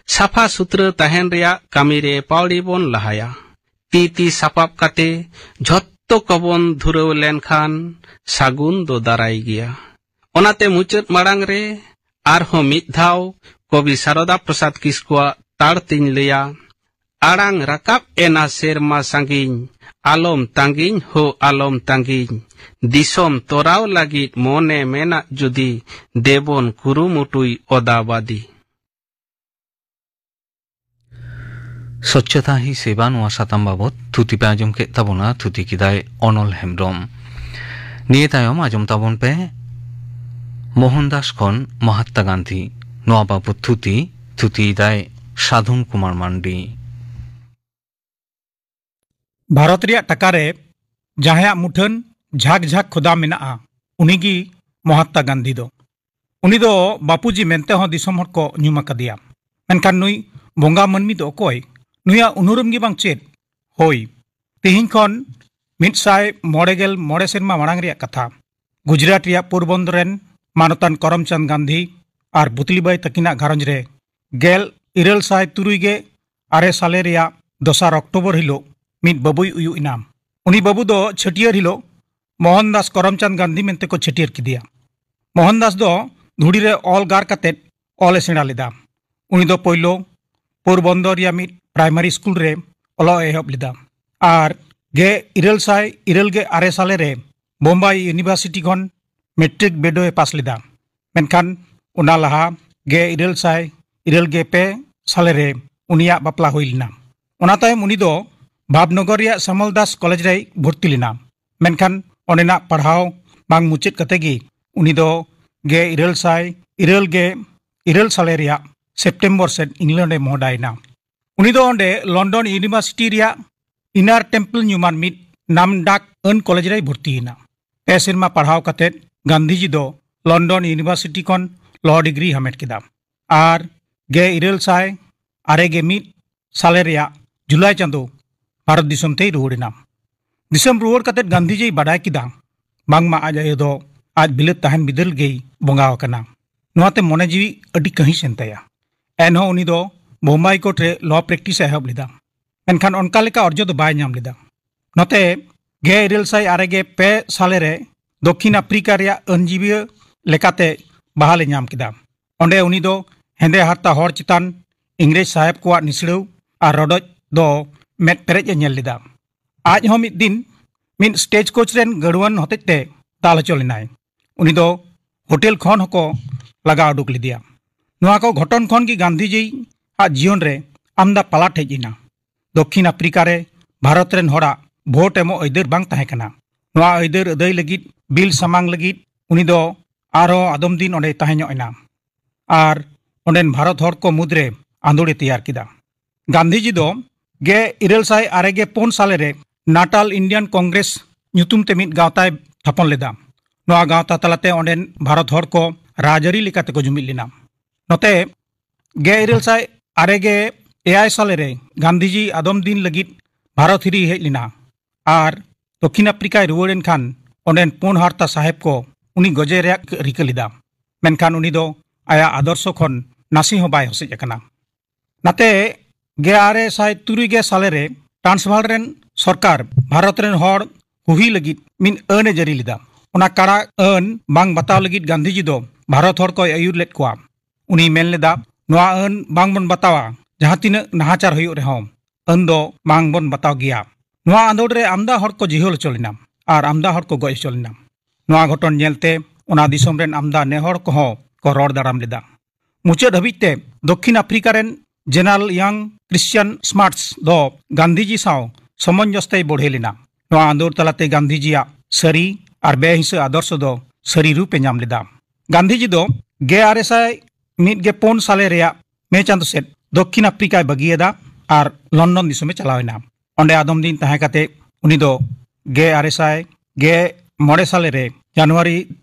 ᱥᱟᱯᱷᱟ ᱥᱩᱛᱨᱟᱹ ᱛᱟᱦᱮᱱ ᱨᱮᱭᱟᱜ ᱠᱟᱹᱢᱤ ᱨᱮ ᱯᱟᱣᱲᱤ ᱵᱚᱱ ᱞᱟᱦᱟᱭᱟ᱾ ᱛᱤ ᱛᱤ ᱥᱟᱯᱟᱵ ᱠᱟᱛᱮ ᱡᱷᱚᱛᱚ ᱠᱚᱵᱚᱱ ᱫᱷᱩᱨᱟᱹᱣ ᱞᱮᱱᱠᱷᱟᱱ ᱥᱟᱹᱜᱩᱱ ᱫᱚ ᱫᱟᱨᱟᱭ ᱜᱮᱭᱟ᱾ ᱚᱱᱟᱛᱮ ᱢᱩᱪᱟᱹᱫ ᱢᱟᱲᱟᱝ ᱨᱮ ᱟᱨᱦᱚᱸ ᱢᱤᱫ ᱫᱷᱟᱣ ᱠᱚᱵᱤ ᱥᱟᱨᱚᱫᱟ ᱯᱨᱚᱥᱟᱫᱽ ᱠᱤᱥᱠᱩᱣᱟᱜ ᱛᱟᱲ ᱛᱤᱧ ᱞᱟᱹᱭᱟ, ᱟᱲᱟᱝ ᱨᱟᱠᱟᱵ ᱮᱱᱟ ᱥᱮᱨᱢᱟ ᱥᱟᱺᱜᱤᱧ, ᱟᱞᱚᱢ ᱛᱟᱺᱜᱤᱧ ᱦᱳ ᱟᱞᱚᱢ ᱛᱟᱺᱜᱤᱧ, ᱫᱤᱥᱚᱢ ᱛᱚᱨᱟᱣ ᱞᱟᱹᱜᱤᱫ ᱢᱚᱱᱮ ᱢᱮᱱᱟᱜ ᱡᱩᱫᱤ, ᱫᱮᱵᱚᱱ ᱠᱩᱨᱩᱢᱩᱴᱩᱭ ᱚᱫᱟᱵᱟᱫᱤ᱾ ᱥᱚᱪᱪᱷᱚᱛᱟ ᱦᱤ ᱥᱮᱵᱟ ᱱᱚᱣᱟ ᱥᱟᱛᱟᱢ ᱵᱟᱵᱚᱛ ᱛᱷᱩᱛᱤ ᱯᱮ ᱟᱸᱡᱚᱢ ᱠᱮᱫ ᱛᱟᱵᱚᱱᱟ᱾ ᱛᱷᱩᱛᱤ ᱠᱮᱫᱟᱭ ᱚᱱᱚᱞ ᱦᱮᱢᱵᱽᱨᱚᱢ᱾ ᱱᱤᱭᱟᱹ ᱛᱟᱭᱚᱢ ᱟᱸᱡᱚᱢ ᱛᱟᱵᱚᱱ ᱯᱮ ᱢᱳᱦᱚᱱ ᱫᱟᱥ ᱠᱷᱚᱱ ᱢᱚᱦᱟᱛᱢᱟ ᱜᱟᱱᱫᱷᱤ᱾ ᱱᱚᱣᱟ ᱵᱟᱵᱚᱛ ᱛᱷᱩᱛᱤ, ᱛᱷᱩᱛᱤᱭᱮᱫᱟᱭ ᱥᱟᱫᱷᱚᱱ ᱠᱩᱢᱟᱨ ᱢᱟᱱᱰᱤ᱾ ᱵᱷᱟᱨᱚᱛ ᱨᱮᱭᱟᱜ ᱴᱟᱠᱟ ᱨᱮ ᱡᱟᱦᱟᱸᱭᱟᱜ ᱢᱩᱴᱷᱟᱹᱱ ᱡᱷᱟᱠ ᱡᱷᱟᱠ ᱠᱷᱚᱫᱟ ᱢᱮᱱᱟᱜᱼᱟ, ᱩᱱᱤᱜᱮ ᱢᱚᱦᱟᱛᱢᱟ ᱜᱟᱱᱫᱷᱤ ᱫᱚ᱾ ᱩᱱᱤ ᱫᱚ ᱵᱟᱯᱩᱡᱤ ᱢᱮᱱᱛᱮ ᱦᱚᱸ ᱫᱤᱥᱚᱢ ᱦᱚᱲ ᱠᱚ ᱧᱩᱢ ᱟᱠᱟᱫᱮᱭᱟ᱾ ᱢᱮᱱᱠᱷᱟᱱ ᱱᱩᱭ ᱵᱚᱸᱜᱟ ᱢᱟᱹᱱᱢᱤ ᱫᱚ ᱚᱠᱚᱭ? ᱱᱩᱭᱟᱜ ᱩᱱᱩᱨᱩᱢ ᱜᱮ ᱵᱟᱝ ᱪᱮᱫ? ᱦᱳᱭ, ᱛᱮᱦᱮᱧ ᱠᱷᱚᱱ ᱢᱤᱫ ᱥᱟᱭ ᱢᱚᱬᱮ ᱜᱮᱞ ᱢᱚᱬᱮ ᱥᱮᱨᱢᱟ ᱢᱟᱲᱟᱝ ᱨᱮᱭᱟᱜ ᱠᱟᱛᱷᱟ᱾ ᱜᱩᱡᱽᱨᱟᱴ ᱨᱮᱭᱟᱜ ᱯᱳᱨᱵᱚᱱᱫᱚᱨ ᱨᱮᱱ ᱢᱟᱱᱚᱛᱟᱱ ᱠᱚᱨᱚᱢᱪᱟᱸᱫᱽ ᱜᱟᱱᱫᱷᱤ ᱟᱨ ᱯᱩᱛᱞᱤᱵᱟᱭ ᱛᱟᱹᱠᱤᱱᱟᱜ ᱜᱷᱟᱨᱚᱸᱡᱽ ᱨᱮ ᱜᱮᱞ ᱤᱨᱟᱹᱞ ᱥᱟᱭ ᱛᱩᱨᱩᱭ ᱜᱮ ᱟᱨᱮ ᱥᱟᱞᱮ ᱨᱮᱭᱟᱜ ᱫᱚᱥᱟᱨ ᱚᱠᱴᱳᱵᱚᱨ ᱦᱤᱞᱳᱜ ᱢᱤᱫ ᱵᱟᱹᱵᱩᱭ ᱩᱭᱩᱜ ᱮᱱᱟ᱾ ᱩᱱᱤ ᱵᱟᱹᱵᱩ ᱫᱚ ᱪᱷᱟᱹᱴᱭᱟᱹᱨ ᱦᱤᱞᱳᱜ ᱢᱳᱦᱚᱱᱫᱟᱥ ᱠᱚᱨᱚᱢᱪᱟᱸᱫᱽ ᱜᱟᱱᱫᱷᱤ ᱢᱮᱱᱛᱮ ᱠᱚ ᱪᱷᱟᱹᱴᱭᱟᱹᱨ ᱠᱮᱫᱮᱭᱟ᱾ ᱢᱳᱦᱚᱱᱫᱟᱥ ᱫᱚ ᱫᱷᱩᱲᱤ ᱨᱮ ᱚᱞ ᱜᱟᱨ ᱠᱟᱛᱮ ᱚᱞ ᱮ ᱥᱮᱬᱟ ᱞᱮᱫᱟ᱾ ᱩᱱᱤ ᱫᱚ ᱯᱳᱭᱞᱳ ᱯᱳᱨᱵᱚᱱᱫᱚᱨ ᱨᱮᱭᱟᱜ ᱢᱤᱫ ᱯᱨᱟᱭᱢᱟᱨᱤ ᱥᱠᱩᱞ ᱨᱮ ᱚᱞᱚᱜ ᱮ ᱮᱦᱚᱵ ᱞᱮᱫᱟ ᱟᱨ ᱜᱮ ᱤᱨᱟᱹᱞ ᱥᱟᱭ ᱤᱨᱟᱹᱞ ᱜᱮ ᱟᱨᱮ ᱥᱟᱞᱮ ᱨᱮ ᱵᱳᱢᱵᱟᱭ ᱤᱭᱩᱱᱤᱵᱷᱟᱨᱥᱤᱴᱤ ᱠᱷᱚᱱ ᱢᱮᱴᱨᱤᱠ ᱵᱤᱰᱟᱹᱣ ᱮ ᱯᱟᱥ ᱞᱮᱫᱟ᱾ ᱢᱮᱱᱠᱷᱟᱱ ᱚᱱᱟ ᱞᱟᱦᱟ ᱜᱮ ᱤᱨᱟᱹᱞ ᱥᱟᱭ ᱤᱨᱟᱹᱞ ᱜᱮ ᱯᱮ ᱥᱟᱞᱮ ᱨᱮ ᱩᱱᱤᱭᱟᱜ ᱵᱟᱯᱞᱟ ᱦᱩᱭ ᱞᱮᱱᱟ᱾ ᱚᱱᱟ ᱛᱟᱭᱚᱢ ᱩᱱᱤ ᱫᱚ ᱵᱷᱟᱵᱽᱱᱚᱜᱚᱨ ᱨᱮᱭᱟᱜ ᱥᱟᱢᱚᱞ ᱫᱟᱥ ᱠᱚᱞᱮᱡᱽ ᱨᱮᱭ ᱵᱷᱚᱨᱛᱤ ᱞᱮᱱᱟ᱾ ᱢᱮᱱᱠᱷᱟᱱ ᱚᱸᱰᱮᱱᱟᱜ ᱯᱟᱲᱦᱟᱣ ᱵᱟᱝ ᱢᱩᱪᱟᱹᱫ ᱠᱟᱛᱮ ᱜᱮ ᱩᱱᱤ ᱫᱚ ᱜᱮ ᱤᱨᱟᱹᱞ ᱥᱟᱭ ᱤᱨᱟᱹᱞ ᱜᱮ ᱤᱨᱟᱹᱞ ᱥᱟᱞᱮ ᱨᱮᱭᱟᱜ ᱥᱮᱯᱴᱮᱢᱵᱚᱨ ᱥᱮᱫ ᱤᱝᱞᱮᱱᱰ ᱮ ᱢᱚᱦᱰᱟᱭᱮᱱᱟ᱾ ᱩᱱᱤ ᱫᱚ ᱚᱸᱰᱮ ᱞᱚᱱᱰᱚᱱ ᱤᱭᱩᱱᱤᱵᱷᱟᱨᱥᱤᱴᱤ ᱨᱮᱭᱟᱜ ᱤᱱᱟᱨ ᱴᱮᱢᱯᱞ ᱧᱩᱢᱟᱱ ᱢᱤᱫ ᱱᱟᱢᱰᱟᱠ ᱟᱹᱱ ᱠᱚᱞᱮᱡᱽ ᱨᱮᱭ ᱵᱷᱚᱨᱛᱤᱭᱮᱱᱟ᱾ ᱯᱮ ᱥᱮᱨᱢᱟ ᱯᱟᱲᱦᱟᱣ ᱠᱟᱛᱮ ᱜᱟᱱᱫᱷᱤᱡᱤ ᱫᱚ ᱞᱚᱱᱰᱚᱱ ᱤᱭᱩᱱᱤᱵᱷᱟᱨᱥᱤᱴᱤ ᱠᱷᱚᱱ ᱞᱚ ᱰᱤᱜᱽᱨᱤ ᱦᱟᱢᱮᱴ ᱠᱮᱫᱟ ᱟᱨ ᱜᱮ ᱤᱨᱟᱹᱞ ᱥᱟᱭ ᱟᱨᱮ ᱜᱮ ᱢᱤᱫ ᱥᱟᱞᱮ ᱨᱮᱭᱟᱜ ᱡᱩᱞᱟᱭ ᱪᱟᱸᱫᱚ ᱵᱷᱟᱨᱚᱛ ᱫᱤᱥᱚᱢ ᱛᱮᱭ ᱨᱩᱣᱟᱹᱲ ᱮᱱᱟ᱾ ᱫᱤᱥᱚᱢ ᱨᱩᱣᱟᱹᱲ ᱠᱟᱛᱮ ᱜᱟᱱᱫᱷᱤᱡᱤᱭ ᱵᱟᱰᱟᱭ ᱠᱮᱫᱟ ᱵᱟᱝᱢᱟ ᱟᱡ ᱟᱭᱳ ᱫᱚ ᱟᱡ ᱵᱤᱞᱟᱹᱛ ᱛᱟᱦᱮᱱ ᱵᱤᱫᱟᱹᱞ ᱜᱮᱭ ᱵᱚᱸᱜᱟ ᱟᱠᱟᱱᱟ᱾ ᱱᱚᱣᱟᱛᱮ ᱢᱚᱱᱮ ᱡᱤᱣᱤ ᱟᱹᱰᱤ ᱠᱟᱹᱦᱤᱥ ᱮᱱ ᱛᱟᱭᱟ᱾ ᱮᱱᱦᱚᱸ ᱩᱱᱤ ᱫᱚ ᱵᱳᱢᱵᱟᱭ ᱠᱳᱨᱴ ᱨᱮ ᱞᱚ ᱯᱨᱮᱠᱴᱤᱥ ᱮ ᱮᱦᱚᱵ ᱞᱮᱫᱟ᱾ ᱢᱮᱱᱠᱷᱟᱱ ᱚᱱᱠᱟ ᱞᱮᱠᱟ ᱚᱨᱡᱚ ᱫᱚ ᱵᱟᱭ ᱧᱟᱢ ᱞᱮᱫᱟ᱾ ᱱᱚᱛᱮ ᱜᱮ ᱤᱨᱟᱹᱞ ᱥᱟᱭ ᱟᱨᱮ ᱜᱮ ᱯᱮ ᱥᱟᱞᱮ ᱨᱮ ᱫᱚᱠᱠᱷᱤᱱ ᱟᱯᱷᱨᱤᱠᱟ ᱨᱮᱭᱟᱜ ᱟᱹᱱᱡᱤᱵᱤᱭᱟᱹ ᱞᱮᱠᱟᱛᱮ ᱵᱟᱦᱟᱞ ᱮ ᱧᱟᱢ ᱠᱮᱫᱟ᱾ ᱚᱸᱰᱮ ᱩᱱᱤ ᱫᱚ ᱦᱮᱸᱫᱮ ᱦᱟᱨᱛᱟ ᱦᱚᱲ ᱪᱮᱛᱟᱱ ᱤᱝᱨᱮᱡᱽ ᱥᱟᱦᱮᱵ ᱠᱚᱣᱟᱜ ᱱᱤᱥᱲᱟᱹᱣ ᱟᱨ ᱨᱚᱰᱚᱡ ᱫᱚ ᱢᱮᱫ ᱯᱮᱨᱮᱡ ᱮ ᱧᱮᱞ ᱞᱮᱫᱟ᱾ ᱟᱡ ᱦᱚᱸ ᱢᱤᱫ ᱫᱤᱱ ᱢᱤᱫ ᱥᱴᱮᱡᱽ ᱠᱳᱪ ᱨᱮᱱ ᱜᱟᱹᱲᱣᱟᱹᱱ ᱦᱚᱛᱮᱡ ᱛᱮ ᱫᱟᱞ ᱦᱚᱪᱚ ᱞᱮᱱᱟᱭ᱾ ᱩᱱᱤ ᱫᱚ ᱦᱳᱴᱮᱞ ᱠᱷᱚᱱ ᱦᱚᱸᱠᱚ ᱞᱟᱜᱟ ᱩᱰᱩᱠ ᱞᱮᱫᱮᱭᱟ᱾ ᱱᱚᱣᱟ ᱠᱚ ᱜᱷᱚᱴᱚᱱ ᱠᱷᱚᱱ ᱜᱮ ᱜᱟᱱᱫᱷᱤᱡᱤ ᱟᱜ ᱡᱤᱭᱚᱱ ᱨᱮ ᱟᱢᱫᱟ ᱯᱟᱞᱟᱴ ᱦᱮᱡ ᱮᱱᱟ᱾ ᱫᱚᱠᱠᱷᱤᱱ ᱟᱯᱷᱨᱤᱠᱟ ᱨᱮ ᱵᱷᱟᱨᱚᱛ ᱨᱮᱱ ᱦᱚᱲᱟᱜ ᱵᱷᱳᱴ ᱮᱢᱚᱜ ᱟᱹᱭᱫᱟᱹᱨ ᱵᱟᱝ ᱛᱟᱦᱮᱸ ᱠᱟᱱᱟ᱾ ᱱᱚᱣᱟ ᱟᱹᱭᱫᱟᱹᱨ ᱟᱹᱫᱟᱹᱭ ᱞᱟᱹᱜᱤᱫ ᱵᱤᱞ ᱥᱟᱢᱟᱝ ᱞᱟᱹᱜᱤᱫ ᱩᱱᱤ ᱫᱚ ᱟᱨᱦᱚᱸ ᱟᱫᱚᱢ ᱫᱤᱱ ᱚᱸᱰᱮᱭ ᱛᱟᱦᱮᱸ ᱧᱚᱜ ᱮᱱᱟ ᱟᱨ ᱚᱸᱰᱮᱱ ᱵᱷᱟᱨᱚᱛ ᱦᱚᱲ ᱠᱚ ᱢᱩᱫᱽᱨᱮ ᱟᱸᱫᱳᱲ ᱮ ᱛᱮᱭᱟᱨ ᱠᱮᱫᱟ᱾ ᱜᱟᱱᱫᱷᱤᱡᱤ ᱫᱚ ᱜᱮᱞ ᱤᱨᱟᱹᱞ ᱥᱟᱭ ᱟᱨᱮ ᱜᱮᱞ ᱯᱩᱱ ᱥᱟᱞᱮ ᱨᱮ ᱱᱟᱴᱟᱞ ᱤᱱᱰᱤᱭᱟᱱ ᱠᱚᱝᱜᱨᱮᱥ ᱧᱩᱛᱩᱢ ᱛᱮ ᱢᱤᱫ ᱜᱟᱶᱛᱟᱭ ᱛᱷᱟᱯᱚᱱ ᱞᱮᱫᱟ᱾ ᱱᱚᱣᱟ ᱜᱟᱶᱛᱟ ᱛᱟᱞᱟᱛᱮ ᱚᱸᱰᱮᱱ ᱵᱷᱟᱨᱚᱛ ᱦᱚᱲ ᱠᱚ ᱨᱟᱡᱽᱟᱹᱨᱤ ᱞᱮᱠᱟᱛᱮ ᱠᱚ ᱡᱩᱢᱤᱫ ᱞᱮᱱᱟ᱾ ᱱᱚᱛᱮ ᱜᱮᱞ ᱤᱨᱟᱹᱞ ᱥᱟᱭ ᱟᱨᱮ ᱜᱮᱞ ᱮᱭᱟᱭ ᱥᱟᱞᱮ ᱨᱮ ᱜᱟᱱᱫᱷᱤᱡᱤ ᱟᱫᱚᱢ ᱫᱤᱱ ᱞᱟᱹᱜᱤᱫ ᱵᱷᱟᱨᱚᱛ ᱦᱤᱨᱤ ᱦᱮᱡ ᱞᱮᱱᱟ ᱟᱨ ᱫᱚᱠᱠᱷᱤᱱ ᱟᱯᱷᱨᱤᱠᱟᱭ ᱨᱩᱣᱟᱹᱲ ᱮᱱ ᱠᱷᱟᱱ ᱚᱸᱰᱮᱱ ᱯᱩᱱ ᱦᱟᱨᱛᱟ ᱥᱟᱦᱮᱵᱽ ᱠᱚ ᱩᱱᱤ ᱜᱚᱡᱮ ᱨᱮᱭᱟᱜ ᱨᱤᱠᱟᱹ ᱞᱮᱫᱟ᱾ ᱢᱮᱱᱠᱷᱟᱱ ᱩᱱᱤ ᱫᱚ ᱟᱭᱟᱜ ᱟᱫᱚᱨᱥᱚ ᱠᱷᱚᱱ ᱱᱟᱥᱮ ᱦᱚᱸ ᱵᱟᱭ ᱦᱚᱥᱮᱡ ᱟᱠᱟᱱᱟ᱾ ᱱᱟᱛᱮ ᱜᱮᱞ ᱟᱨᱮ ᱥᱟᱭ ᱛᱩᱨᱩᱭ ᱜᱮᱞ ᱥᱟᱞᱮ ᱨᱮ ᱴᱨᱟᱱᱥᱵᱷᱟᱞ ᱨᱮᱱ ᱥᱚᱨᱠᱟᱨ ᱵᱷᱟᱨᱚᱛ ᱨᱮᱱ ᱦᱚᱲ ᱦᱩᱦᱤ ᱞᱟᱹᱜᱤᱫ ᱢᱤᱫ ᱟᱹᱱ ᱮ ᱡᱟᱹᱨᱤ ᱞᱮᱫᱟ᱾ ᱚᱱᱟ ᱠᱟᱲᱟ ᱟᱹᱱ ᱵᱟᱝ ᱵᱟᱛᱟᱣ ᱞᱟᱹᱜᱤᱫ ᱜᱟᱱᱫᱷᱤᱡᱤ ᱫᱚ ᱵᱷᱟᱨᱚᱛ ᱦᱚᱲ ᱠᱚᱭ ᱟᱹᱭᱩᱨ ᱞᱮᱫ ᱠᱚᱣᱟ᱾ ᱩᱱᱤᱭ ᱢᱮᱱ ᱞᱮᱫᱟ, "ᱱᱚᱣᱟ ᱟᱹᱱ ᱵᱟᱝ ᱵᱚᱱ ᱵᱟᱛᱟᱣᱟ, ᱡᱟᱦᱟᱸ ᱛᱤᱱᱟᱹᱜ ᱱᱟᱦᱟᱪᱟᱨ ᱦᱩᱭᱩᱜ ᱨᱮᱦᱚᱸ ᱟᱹᱱ ᱫᱚ ᱵᱟᱝ ᱵᱚᱱ ᱵᱟᱛᱟᱣ ᱜᱮᱭᱟ᱾" ᱱᱚᱣᱟ ᱟᱸᱫᱳᱲ ᱨᱮ ᱟᱢᱫᱟ ᱦᱚᱲ ᱠᱚ ᱡᱤᱦᱚᱞ ᱦᱚᱪᱚ ᱞᱮᱱᱟ ᱟᱨ ᱟᱢᱫᱟ ᱦᱚᱲ ᱠᱚ ᱜᱚᱡ ᱦᱚᱪᱚ ᱞᱮᱱᱟ᱾ ᱱᱚᱣᱟ ᱜᱷᱚᱴᱚᱱ ᱧᱮᱞᱛᱮ ᱚᱱᱟ ᱫᱤᱥᱚᱢ ᱨᱮᱱ ᱟᱢᱫᱟ ᱱᱮᱦᱚᱲ ᱠᱚᱦᱚᱸ ᱠᱚ ᱨᱚᱲ ᱫᱟᱨᱟᱢ ᱞᱮᱫᱟ᱾ ᱢᱩᱪᱟᱹᱫ ᱦᱟᱹᱵᱤᱡ ᱛᱮ ᱫᱚᱠᱠᱷᱤᱱ ᱟᱯᱷᱨᱤᱠᱟ ᱨᱮᱱ ᱡᱮᱱᱟᱨᱟᱞ ᱭᱟᱝ ᱠᱨᱤᱥᱪᱤᱭᱟᱱ ᱥᱢᱟᱨᱴᱥ ᱫᱚ ᱜᱟᱱᱫᱷᱤᱡᱤ ᱥᱟᱶ ᱥᱚᱢᱚᱧᱡᱚᱥ ᱛᱮᱭ ᱵᱚᱲᱦᱮ ᱞᱮᱱᱟ᱾ ᱱᱚᱣᱟ ᱟᱸᱫᱳᱲ ᱛᱟᱞᱟᱛᱮ ᱜᱟᱱᱫᱷᱤᱡᱤᱭᱟᱜ ᱥᱟᱹᱨᱤ ᱟᱨ ᱵᱮᱦᱤᱸᱥᱟᱹ ᱟᱫᱚᱨᱥᱚ ᱫᱚ ᱥᱟᱹᱨᱤ ᱨᱩᱯ ᱮ ᱧᱟᱢ ᱞᱮᱫᱟ᱾ ᱜᱟᱱᱫᱷᱤᱡᱤ ᱫᱚ ᱜᱮᱞ ᱟᱨᱮ ᱥᱟᱭ ᱢᱤᱫ ᱜᱮᱞ ᱯᱩᱱ ᱥᱟᱞᱮ ᱨᱮᱭᱟᱜ ᱢᱮ ᱪᱟᱸᱫᱚ ᱥᱮᱫ ᱫᱚᱠᱠᱷᱤᱱ ᱟᱯᱷᱨᱤᱠᱟᱭ ᱵᱟᱹᱜᱤᱭᱟᱫᱟ ᱟᱨ ᱞᱚᱱᱰᱚᱱ ᱫᱤᱥᱚᱢᱮ ᱪᱟᱞᱟᱣ ᱮᱱᱟ᱾ ᱚᱸᱰᱮ ᱟᱫᱚᱢ ᱫᱤᱱ ᱛᱟᱦᱮᱸ ᱠᱟᱛᱮ ᱩᱱᱤ ᱫᱚ ᱜᱮᱞ ᱟᱨᱮ ᱥᱟᱭ ᱜᱮᱞ ᱢᱚᱬᱮ ᱥᱟᱞᱮ ᱨᱮ ᱡᱟᱱᱩᱣᱟᱨᱤ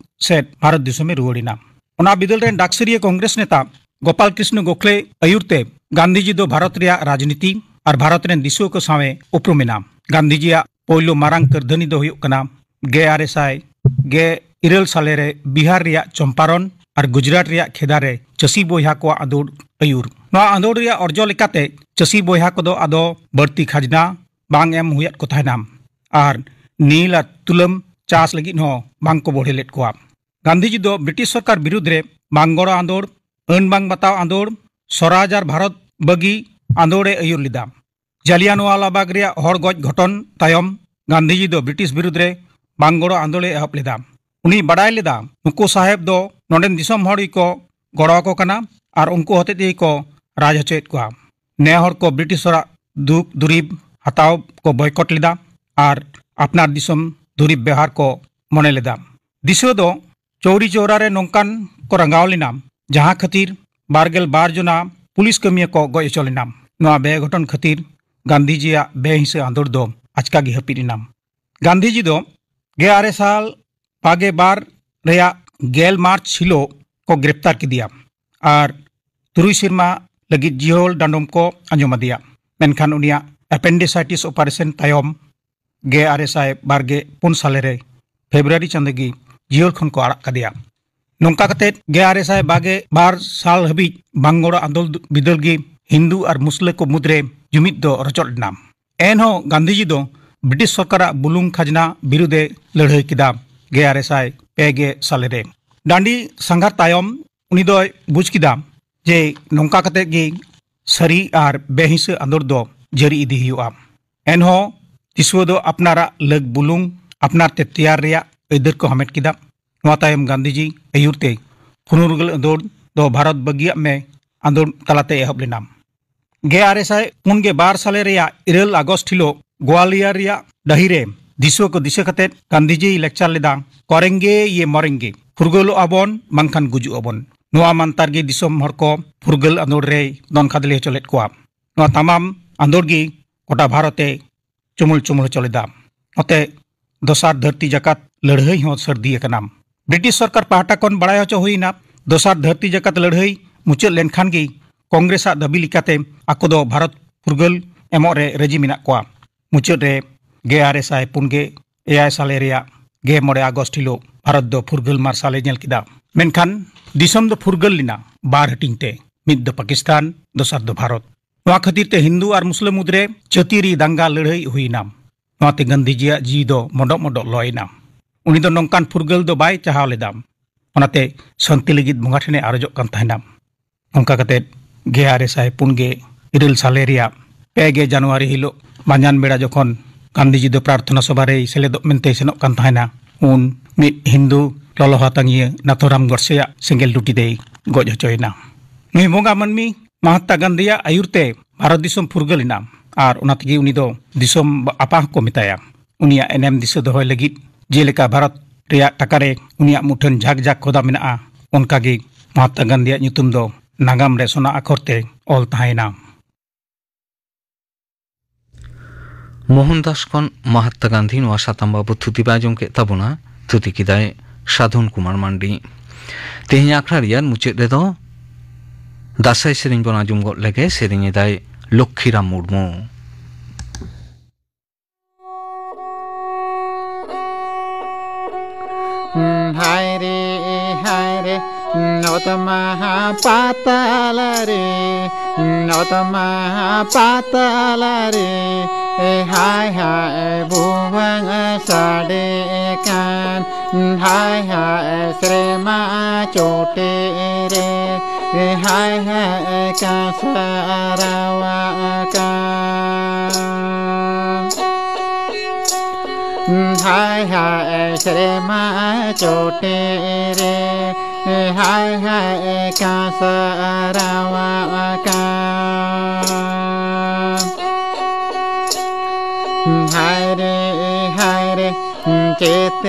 ᱥᱮᱫ ᱵᱷᱟᱨᱚᱛ ᱫᱤᱥᱚᱢᱮ ᱨᱩᱣᱟᱹᱲ ᱮᱱᱟ᱾ ᱚᱱᱟ ᱵᱤᱫᱟᱹᱞ ᱨᱮᱱ ᱰᱟᱠᱥᱤᱨᱤᱭᱟᱹ ᱠᱚᱝᱜᱨᱮᱥ ᱱᱮᱛᱟ ᱜᱳᱯᱟᱞ ᱠᱨᱤᱥᱱᱚ ᱜᱳᱠᱷᱞᱮ ᱟᱹᱭᱩᱨ ᱛᱮ ᱜᱟᱱᱫᱷᱤᱡᱤ ᱫᱚ ᱵᱷᱟᱨᱚᱛ ᱨᱮᱭᱟᱜ ᱨᱟᱡᱽᱱᱤᱛᱤ ᱟᱨ ᱵᱷᱟᱨᱚᱛ ᱨᱮᱱ ᱫᱤᱥᱩᱣᱟᱹ ᱠᱚ ᱥᱟᱶ ᱮ ᱩᱯᱨᱩᱢ ᱮᱱᱟ᱾ ᱜᱟᱱᱫᱷᱤᱡᱤᱭᱟᱜ ᱯᱳᱭᱞᱳ ᱢᱟᱨᱟᱝ ᱠᱟᱹᱨᱫᱷᱟᱹᱱᱤ ᱫᱚ ᱦᱩᱭᱩᱜ ᱠᱟᱱᱟ ᱜᱮᱞ ᱟᱨᱮ ᱥᱟᱭ ᱜᱮᱞ ᱤᱨᱟᱹᱞ ᱥᱟᱞᱮ ᱨᱮ ᱵᱤᱦᱟᱨ ᱨᱮᱭᱟᱜ ᱪᱚᱢᱯᱟᱨᱚᱱ ᱟᱨ ᱜᱩᱡᱽᱨᱟᱴ ᱨᱮᱭᱟᱜ ᱠᱷᱮᱫᱟ ᱨᱮ ᱪᱟᱹᱥᱤ ᱵᱚᱭᱦᱟ ᱠᱚᱣᱟᱜ ᱟᱸᱫᱳᱲ ᱟᱹᱭᱩᱨ᱾ ᱱᱚᱣᱟ ᱟᱸᱫᱳᱲ ᱨᱮᱭᱟᱜ ᱚᱨᱡᱚ ᱞᱮᱠᱟᱛᱮ ᱪᱟᱹᱥᱤ ᱵᱚᱭᱦᱟ ᱠᱚᱫᱚ ᱟᱫᱚ ᱵᱟᱹᱲᱛᱤ ᱠᱷᱟᱡᱽᱱᱟ ᱵᱟᱝ ᱮᱢ ᱦᱩᱭᱟᱫ ᱠᱚ ᱛᱟᱦᱮᱱᱟ ᱟᱨ ᱱᱤᱞ ᱟᱨ ᱛᱩᱞᱟᱹᱢ ᱪᱟᱥ ᱞᱟᱹᱜᱤᱫ ᱦᱚᱸ ᱵᱟᱝ ᱠᱚ ᱵᱚᱲᱦᱮ ᱞᱮᱫ ᱠᱚᱣᱟ᱾ ᱜᱟᱱᱫᱷᱤᱡᱤ ᱫᱚ ᱵᱨᱤᱴᱤᱥ ᱥᱚᱨᱠᱟᱨ ᱵᱤᱨᱩᱫᱽ ᱨᱮ ᱵᱟᱝ ᱜᱚᱲᱚ ᱟᱸᱫᱳᱲ, ᱟᱹᱱ ᱵᱟᱝ ᱵᱟᱛᱟᱣ ᱟᱸᱫᱳᱲ, ᱥᱚᱨᱟᱡᱽ ᱟᱨ ᱵᱷᱟᱨᱚᱛ ᱵᱟᱹᱜᱤ ᱟᱸᱫᱳᱲ ᱮ ᱟᱹᱭᱩᱨ ᱞᱮᱫᱟ᱾ ᱡᱟᱞᱤᱭᱟᱱᱣᱟᱞᱟ ᱵᱟᱜᱽ ᱨᱮᱭᱟᱜ ᱦᱚᱲ ᱜᱚᱡ ᱜᱷᱚᱴᱚᱱ ᱛᱟᱭᱚᱢ ᱜᱟᱱᱫᱷᱤᱡᱤ ᱫᱚ ᱵᱨᱤᱴᱤᱥ ᱵᱤᱨᱩᱫᱽ ᱨᱮ ᱵᱟᱝ ᱜᱚᱲᱚ ᱟᱸᱫᱳᱲ ᱮ ᱮᱦᱚᱵ ᱞᱮᱫᱟ᱾ ᱩᱱᱤ ᱵᱟᱰᱟᱭ ᱞᱮᱫᱟ ᱱᱩᱠᱩ ᱥᱟᱦᱮᱵᱽ ᱫᱚ ᱱᱚᱰᱮᱱ ᱫᱤᱥᱚᱢ ᱦᱚᱲ ᱜᱮᱠᱚ ᱜᱚᱲᱚ ᱟᱠᱚ ᱠᱟᱱᱟ ᱟᱨ ᱩᱱᱠᱩ ᱦᱚᱛᱮ ᱛᱮᱜᱮ ᱠᱚ ᱨᱟᱡᱽ ᱦᱚᱪᱚᱭᱮᱫ ᱠᱚᱣᱟ᱾ ᱱᱮ ᱦᱚᱲ ᱠᱚ ᱵᱨᱤᱴᱤᱥ ᱦᱚᱲᱟᱜ ᱫᱩᱠ ᱫᱩᱨᱤᱵᱽ ᱦᱟᱛᱟᱣ ᱠᱚ ᱵᱚᱭᱠᱚᱴ ᱞᱮᱫᱟ ᱟᱨ ᱟᱯᱱᱟᱨ ᱫᱤᱥᱚᱢ ᱫᱩᱨᱤᱵᱽ ᱵᱮᱣᱦᱟᱨ ᱠᱚ ᱢᱚᱱᱮ ᱞᱮᱫᱟ᱾ ᱫᱤᱥᱩᱣᱟᱹ ᱫᱚ ᱪᱳᱣᱨᱤ ᱪᱳᱣᱨᱟ ᱨᱮ ᱱᱚᱝᱠᱟᱱ ᱠᱚ ᱨᱟᱸᱜᱟᱣ ᱞᱮᱱᱟ, ᱡᱟᱦᱟᱸ ᱠᱷᱟᱹᱛᱤᱨ ᱵᱟᱨ ᱜᱮᱞ ᱵᱟᱨ ᱡᱚᱱᱟ ᱯᱩᱞᱤᱥ ᱠᱟᱹᱢᱤᱭᱟᱹ ᱠᱚ ᱜᱚᱡ ᱦᱚᱪᱚ ᱞᱮᱱᱟ᱾ ᱱᱚᱣᱟ ᱵᱮᱜᱷᱚᱴᱚᱱ ᱠᱷᱟᱹᱛᱤᱨ ᱜᱟᱱᱫᱷᱤᱡᱤᱭᱟᱜ ᱵᱮᱦᱤᱥᱟᱹ ᱟᱸᱫᱳᱲ ᱫᱚ ᱟᱪᱠᱟ ᱜᱮ ᱦᱟᱹᱯᱤᱫ ᱮᱱᱟ᱾ ᱜᱟᱱᱫᱷᱤᱡᱤ ᱫᱚ ᱜᱮᱞ ᱟᱨᱮ ᱥᱟᱞ ᱵᱟᱜᱮ ᱵᱟᱨ ᱨᱮᱭᱟᱜ ᱜᱮᱞ ᱢᱟᱨᱪ ᱦᱤᱞᱳᱜ ᱠᱚ ᱜᱨᱮᱯᱛᱟᱨ ᱠᱮᱫᱮᱭᱟ ᱟᱨ ᱛᱩᱨᱩᱭ ᱥᱮᱨᱢᱟ ᱞᱟᱹᱜᱤᱫ ᱡᱤᱦᱚᱞ ᱰᱟᱸᱰᱚᱢ ᱠᱚ ᱟᱸᱡᱚᱢ ᱟᱫᱮᱭᱟ᱾ ᱢᱮᱱᱠᱷᱟᱱ ᱩᱱᱤᱭᱟᱜ ᱮᱯᱮᱱᱰᱤᱥᱟᱭᱴᱤᱥ ᱚᱯᱟᱨᱮᱥᱚᱱ ᱛᱟᱭᱚᱢ ᱜᱮᱞ ᱟᱨᱮ ᱥᱟᱭ ᱵᱟᱨ ᱜᱮᱞ ᱯᱩᱱ ᱥᱟᱞᱮ ᱨᱮ ᱯᱷᱮᱵᱨᱩᱣᱟᱨᱤ ᱪᱟᱸᱫᱳ ᱜᱮ ᱡᱤᱦᱚᱞ ᱠᱷᱚᱱ ᱠᱚ ᱟᱲᱟᱜ ᱠᱟᱫᱮᱭᱟ᱾ ᱱᱚᱝᱠᱟ ᱠᱟᱛᱮ ᱜᱮᱞ ᱟᱨᱮ ᱥᱟᱭ ᱵᱟᱜᱮ ᱵᱟᱨ ᱥᱟᱞ ᱦᱟᱹᱵᱤᱡ ᱵᱟᱝᱜᱚᱲ ᱟᱸᱫᱳᱲ ᱵᱤᱫᱟᱹᱞ ᱜᱮ ᱦᱤᱱᱫᱩ ᱟᱨ ᱢᱩᱥᱞᱟᱹ ᱠᱚ ᱢᱩᱫᱽᱨᱮ ᱡᱩᱢᱤᱫ ᱫᱚ ᱨᱚᱪᱚᱫ ᱞᱮᱱᱟ᱾ ᱮᱱᱦᱚᱸ ᱜᱟᱱᱫᱷᱤᱡᱤ ᱫᱚ ᱵᱨᱤᱴᱤᱥ ᱥᱚᱨᱠᱟᱨᱟᱜ ᱵᱩᱞᱩᱝ ᱠᱷᱟᱡᱽᱱᱟ ᱵᱤᱨᱩᱫᱷ ᱮ ᱞᱟᱹᱲᱦᱟᱹᱭ ᱠᱮᱫᱟ᱾ ᱜᱮᱞ ᱟᱨᱮ ᱥᱟᱭ ᱯᱮ ᱜᱮᱞ ᱥᱟᱞᱮ ᱨᱮ ᱰᱟᱸᱰᱤ ᱥᱟᱸᱜᱷᱟᱨ ᱛᱟᱭᱚᱢ ᱩᱱᱤ ᱫᱚᱭ ᱵᱩᱡᱽ ᱠᱮᱫᱟ ᱡᱮ ᱱᱚᱝᱠᱟ ᱠᱟᱛᱮ ᱜᱮ ᱥᱟᱹᱨᱤ ᱟᱨ ᱵᱮᱦᱤᱥᱟᱹ ᱟᱸᱫᱳᱲ ᱫᱚ ᱡᱟᱹᱨᱤ ᱤᱫᱤ ᱦᱩᱭᱩᱜᱼᱟ᱾ ᱮᱱᱦᱚᱸ ᱫᱤᱥᱩᱣᱟᱹ ᱫᱚ ᱟᱯᱱᱟᱨᱟᱜ ᱞᱟᱹᱜ ᱵᱩᱞᱩᱝ ᱟᱯᱱᱟᱨ ᱛᱮ ᱛᱮᱭᱟᱨ ᱨᱮᱭᱟᱜ ᱟᱹᱭᱫᱟᱹᱨ ᱠᱚ ᱦᱟᱢᱮᱴ ᱠᱮᱫᱟ᱾ ᱱᱚᱣᱟ ᱛᱟᱭᱚᱢ ᱜᱟᱱᱫᱷᱤᱡᱤ ᱟᱹᱭᱩᱨ ᱛᱮ ᱯᱷᱩᱨᱜᱟᱹᱞ ᱟᱸᱫᱳᱲ ᱫᱚ ᱵᱷᱟᱨᱚᱛ ᱵᱟᱹᱜᱤᱭᱟᱜ ᱢᱮ ᱟᱸᱫᱳᱲ ᱛᱟᱞᱟᱛᱮ ᱮᱦᱚᱵ ᱞᱮᱱᱟ᱾ ᱜᱮᱞ ᱟᱨᱮ ᱥᱟᱭ ᱯᱩᱱ ᱜᱮᱞ ᱵᱟᱨ ᱥᱟᱞᱮ ᱨᱮᱭᱟᱜ ᱤᱨᱟᱹᱞ ᱟᱜᱚᱥᱴ ᱦᱤᱞᱳᱜ ᱜᱳᱣᱟᱞᱤᱭᱚᱨ ᱨᱮᱭᱟᱜ ᱰᱟᱹᱦᱤ ᱨᱮ ᱫᱤᱥᱩᱣᱟᱹ ᱠᱚ ᱫᱤᱥᱟᱹ ᱠᱟᱛᱮ ᱜᱟᱱᱫᱷᱤᱡᱤᱭ ᱞᱮᱠᱪᱟᱨ ᱞᱮᱫᱟ, "ᱠᱚᱨᱮᱝᱜᱮ ᱭᱮ ᱢᱚᱨᱮᱝᱜᱮ", ᱯᱷᱩᱨᱜᱟᱹᱞᱚᱜ ᱟᱵᱚᱱ ᱵᱟᱝᱠᱷᱟᱱ ᱜᱩᱡᱩᱜ ᱟᱵᱚᱱ᱾ ᱱᱚᱣᱟ ᱢᱟᱱᱛᱟᱨ ᱜᱮ ᱫᱤᱥᱚᱢ ᱦᱚᱲ ᱠᱚ ᱯᱷᱩᱨᱜᱟᱹᱞ ᱟᱸᱫᱳᱲ ᱨᱮᱭ ᱫᱚᱱ ᱠᱷᱟᱫᱽᱞᱮ ᱦᱚᱪᱚ ᱞᱮᱫ ᱠᱚᱣᱟ᱾ ᱱᱚᱣᱟ ᱛᱟᱢᱟᱢ ᱟᱸᱫᱳᱲ ᱜᱮ ᱜᱚᱴᱟ ᱵᱷᱟᱨᱚᱛ ᱮ ᱪᱩᱢᱩᱞ ᱪᱩᱢᱩᱞ ᱦᱚᱪᱚ ᱞᱮᱫᱟ᱾ ᱱᱚᱛᱮ ᱫᱚᱥᱟᱨ ᱫᱷᱟᱹᱨᱛᱤ ᱡᱟᱠᱟᱛ ᱞᱟᱹᱲᱦᱟᱹᱭ ᱦᱚᱸ ᱥᱟᱹᱨᱫᱤ ᱟᱠᱟᱱᱟ᱾ ᱵᱨᱤᱴᱤᱥ ᱥᱚᱨᱠᱟᱨ ᱯᱟᱦᱴᱟ ᱠᱷᱚᱱ ᱵᱟᱲᱟᱭ ᱦᱚᱪᱚ ᱦᱩᱭ ᱮᱱᱟ, ᱫᱚᱥᱟᱨ ᱫᱷᱟᱹᱨᱛᱤ ᱡᱟᱠᱟᱛ ᱞᱟᱹᱲᱦᱟᱹᱭ ᱢᱩᱪᱟᱹᱫ ᱞᱮᱱᱠᱷᱟᱱ ᱜᱮ ᱠᱚᱝᱜᱨᱮᱥᱟᱜ ᱫᱟᱹᱵᱤ ᱞᱮᱠᱟᱛᱮ ᱟᱠᱚ ᱫᱚ ᱵᱷᱟᱨᱚᱛ ᱯᱷᱩᱨᱜᱟᱹᱞ ᱮᱢᱚᱜ ᱨᱮ ᱨᱟᱹᱡᱤ ᱢᱮᱱᱟᱜ ᱠᱚᱣᱟ᱾ ᱢᱩᱪᱟᱹᱫ ᱨᱮ ᱜᱮᱞ ᱟᱨᱮ ᱥᱟᱭ ᱯᱩᱱ ᱜᱮᱞ ᱮᱭᱟᱭ ᱥᱟᱞᱮ ᱨᱮᱭᱟᱜ ᱜᱮᱞ ᱢᱚᱬᱮ ᱟᱜᱚᱥᱴ ᱦᱤᱞᱳᱜ ᱵᱷᱟᱨᱚᱛ ᱫᱚ ᱯᱷᱩᱨᱜᱟᱹᱞ ᱢᱟᱨᱥᱟᱞ ᱮ ᱧᱮᱞ ᱠᱮᱫᱟ᱾ ᱢᱮᱱᱠᱷᱟᱱ ᱫᱤᱥᱚᱢ ᱫᱚ ᱯᱷᱩᱨᱜᱟᱹᱞ ᱞᱮᱱᱟ ᱵᱟᱨ ᱦᱟᱹᱴᱤᱧ ᱛᱮ, ᱢᱤᱫ ᱫᱚ ᱯᱟᱠᱤᱥᱛᱟᱱ, ᱫᱚᱥᱟᱨ ᱫᱚ ᱵᱷᱟᱨᱚᱛ᱾ ᱱᱚᱣᱟ ᱠᱷᱟᱹᱛᱤᱨ ᱛᱮ ᱦᱤᱱᱫᱩ ᱟᱨ ᱢᱩᱥᱞᱟᱹ ᱢᱩᱫᱽᱨᱮ ᱡᱟᱹᱛᱤᱭᱟᱹᱨᱤ ᱫᱟᱝᱜᱟ ᱞᱟᱹᱲᱦᱟᱹᱭ ᱦᱩᱭ ᱮᱱᱟ᱾ ᱱᱚᱣᱟᱛᱮ ᱜᱟᱱᱫᱷᱤᱡᱤᱭᱟᱜ ᱡᱤᱣᱤ ᱫᱚ ᱢᱚᱰᱚᱜ ᱢᱚᱰᱚᱜ ᱞᱚ ᱮᱱᱟ᱾ ᱩᱱᱤ ᱫᱚ ᱱᱚᱝᱠᱟᱱ ᱯᱷᱩᱨᱜᱟᱹᱞ ᱫᱚ ᱵᱟᱭ ᱪᱟᱦᱟᱣ ᱞᱮᱫᱟ᱾ ᱚᱱᱟᱛᱮ ᱥᱟᱱᱛᱤ ᱞᱟᱹᱜᱤᱫ ᱵᱚᱸᱜᱟ ᱴᱷᱮᱱᱮ ᱟᱨᱚᱡᱚᱜ ᱠᱟᱱ ᱛᱟᱦᱮᱱᱟ᱾ ᱚᱱᱠᱟ ᱠᱟᱛᱮ ᱜᱮᱞ ᱟᱨᱮ ᱥᱟᱭ ᱯᱩᱱ ᱜᱮᱞ ᱤᱨᱟᱹᱞ ᱥᱟᱞᱮ ᱨᱮᱭᱟᱜ ᱯᱮ ᱜᱮᱞ ᱡᱟᱱᱩᱣᱟᱨᱤ ᱦᱤᱞᱳᱜ ᱢᱟᱸᱡᱟᱱ ᱵᱮᱲᱟ ᱡᱚᱠᱷᱚᱱ ᱜᱟᱱᱫᱷᱤᱡᱤ ᱫᱚ ᱯᱨᱟᱨᱛᱷᱚᱱᱟ ᱥᱚᱵᱷᱟ ᱨᱮᱭ ᱥᱮᱞᱮᱫᱚᱜ ᱢᱮᱱᱛᱮᱭ ᱥᱮᱱᱚᱜ ᱠᱟᱱ ᱛᱟᱦᱮᱱᱟ, ᱩᱱ ᱢᱤᱫ ᱦᱤᱱᱫᱩ ᱞᱚᱞᱚ ᱦᱟᱛᱟᱝᱤᱭᱟᱹ ᱱᱟᱛᱷᱩᱨᱟᱢ ᱜᱚᱰᱥᱮᱭᱟᱜ ᱥᱮᱸᱜᱮᱞ ᱴᱩᱴᱤ ᱛᱮᱭ ᱜᱚᱡ ᱦᱚᱪᱚᱭᱮᱱᱟ᱾ ᱱᱩᱭ ᱵᱚᱸᱜᱟ ᱢᱟᱹᱱᱢᱤ ᱢᱟᱦᱟᱛᱢᱟ ᱜᱟᱱᱫᱷᱤᱭᱟᱜ ᱟᱹᱭᱩᱨ ᱛᱮ ᱵᱷᱟᱨᱚᱛ ᱫᱤᱥᱚᱢ ᱯᱷᱩᱨᱜᱟᱹᱞ ᱮᱱᱟ ᱟᱨ ᱚᱱᱟ ᱛᱮᱜᱮ ᱩᱱᱤ ᱫᱚ ᱫᱤᱥᱚᱢ ᱟᱯᱟ ᱦᱚᱸᱠᱚ ᱢᱮᱛᱟᱭᱟ᱾ ᱩᱱᱤᱭᱟᱜ ᱮᱱᱮᱢ ᱫᱤᱥᱟᱹ ᱫᱚᱦᱚᱭ ᱞᱟᱹᱜᱤᱫ ᱡᱮᱞᱮᱠᱟ ᱵᱷᱟᱨᱚᱛ ᱨᱮᱭᱟᱜ ᱴᱟᱠᱟ ᱨᱮ ᱩᱱᱤᱭᱟᱜ ᱢᱩᱴᱷᱟᱹᱱ ᱡᱷᱟᱠ ᱡᱷᱟᱠ ᱠᱷᱚᱫᱟ ᱢᱮᱱᱟᱜᱼᱟ, ᱚᱱᱠᱟ ᱜᱮ ᱢᱟᱦᱟᱛᱢᱟ ᱜᱟᱱᱫᱷᱤᱭᱟᱜ ᱧᱩᱛᱩᱢ ᱫᱚ ᱱᱟᱜᱟᱢ ᱨᱮ ᱥᱚᱱᱟ ᱟᱠᱷᱚᱨ ᱛᱮ ᱚᱞ ᱛᱟᱦᱮᱸᱭᱮᱱᱟ᱾ ᱢᱳᱦᱚᱱ ᱫᱟᱥ ᱠᱷᱚᱱ ᱢᱟᱦᱟᱛᱢᱟ ᱜᱟᱱᱫᱷᱤ ᱱᱚᱣᱟ ᱥᱟᱛᱟᱢ ᱵᱟᱵᱚᱫ ᱛᱷᱩᱛᱤ ᱵᱟᱭ ᱟᱸᱡᱚᱢ ᱠᱮᱫ ᱛᱟᱵᱚᱱᱟ᱾ ᱛᱷᱩᱛᱤ ᱠᱮᱫᱟᱭ ᱥᱟᱫᱷᱚᱱ ᱠᱩᱢᱟᱨ ᱢᱟᱱᱰᱤ᱾ ᱛᱮᱦᱮᱧ ᱟᱠᱷᱲᱟ ᱨᱮᱭᱟᱜ ᱢᱩᱪᱟᱹᱫ ᱨᱮᱫᱚ ᱫᱟᱸᱥᱟᱭ ᱥᱮᱨᱮᱧ ᱵᱚᱱ ᱟᱸᱡᱚᱢ ᱜᱚᱫ ᱞᱮᱜᱮ᱾ ᱥᱮᱨᱮᱧ ᱮᱫᱟᱭ ᱞᱚᱠᱠᱷᱤᱨᱟᱢ ᱢᱩᱨᱢᱩ᱾ ᱦᱟᱭ ᱨᱮ, ᱦᱟᱭ ᱨᱮ, ᱱᱚᱛ ᱢᱟᱦᱟ ᱯᱟᱛᱟᱞ ᱨᱮ, ᱱᱚᱛ ᱢᱟᱦᱟ ᱯᱟᱛᱟᱞ ᱨᱮ, ᱦᱟᱭ ᱦᱟᱭ ᱵᱷᱩᱣᱟᱹᱝ ᱥᱟᱰᱮ ᱠᱟᱱ, ᱦᱟᱭ ᱦᱟᱭ ᱥᱮᱨᱢᱟ ᱪᱚᱴᱮ ᱨᱮ, ᱦᱟᱭ ᱦᱟᱭ ᱠᱟᱸᱥᱟ ᱨᱟᱣᱟᱜ ᱠᱟᱱ᱾ ᱦᱟᱭ ᱦᱟᱭ ᱥᱮᱨᱢᱟ ᱪᱚᱴᱮ ᱨᱮ, ᱦᱟᱭ ᱦᱟᱭ ᱠᱟᱸᱥᱟ ᱨᱟᱣᱟᱜ ᱠᱟᱱ᱾ ᱦᱟᱭ ᱨᱮ, ᱦᱟᱭ ᱨᱮ, ᱪᱮᱫ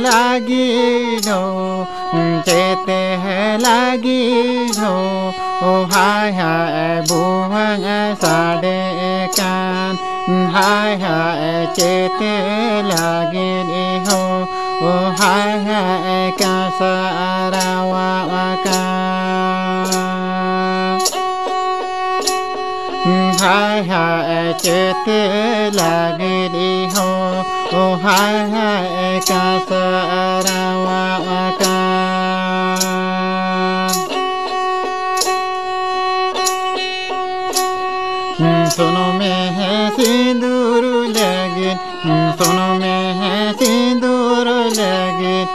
ᱞᱟᱹᱜᱤᱫ ᱦᱳ, ᱪᱮᱫ ᱞᱟᱹᱜᱤᱫ ᱦᱳ, ᱦᱟᱭ ᱦᱟᱭ ᱵᱷᱩᱣᱟᱹᱝ ᱥᱟᱰᱮ ᱠᱟᱱ, ᱦᱟᱭ ᱦᱟᱭ ᱪᱮᱫ ᱞᱟᱹᱜᱤᱫ ᱦᱳ, ᱦᱟᱭ ᱦᱟᱭ ᱠᱟᱸᱥᱟ ᱨᱟᱣᱟᱜ ᱠᱟᱱ᱾ ᱦᱟᱭ ᱦᱟᱭ ᱪᱮᱫ ᱞᱟᱹᱜᱤᱫ ᱦᱳ, ᱦᱟᱭ ᱦᱟᱭ ᱠᱟᱸᱥᱟ ᱨᱟᱣᱟᱜ ᱠᱟᱱ᱾ ᱥᱩᱱᱩᱢᱮ ᱥᱤᱸᱫᱩᱨ ᱞᱟᱹᱜᱤᱫ, ᱥᱩᱱᱩᱢᱮ ᱥᱤᱸᱫᱩᱨ ᱞᱟᱹᱜᱤᱫ,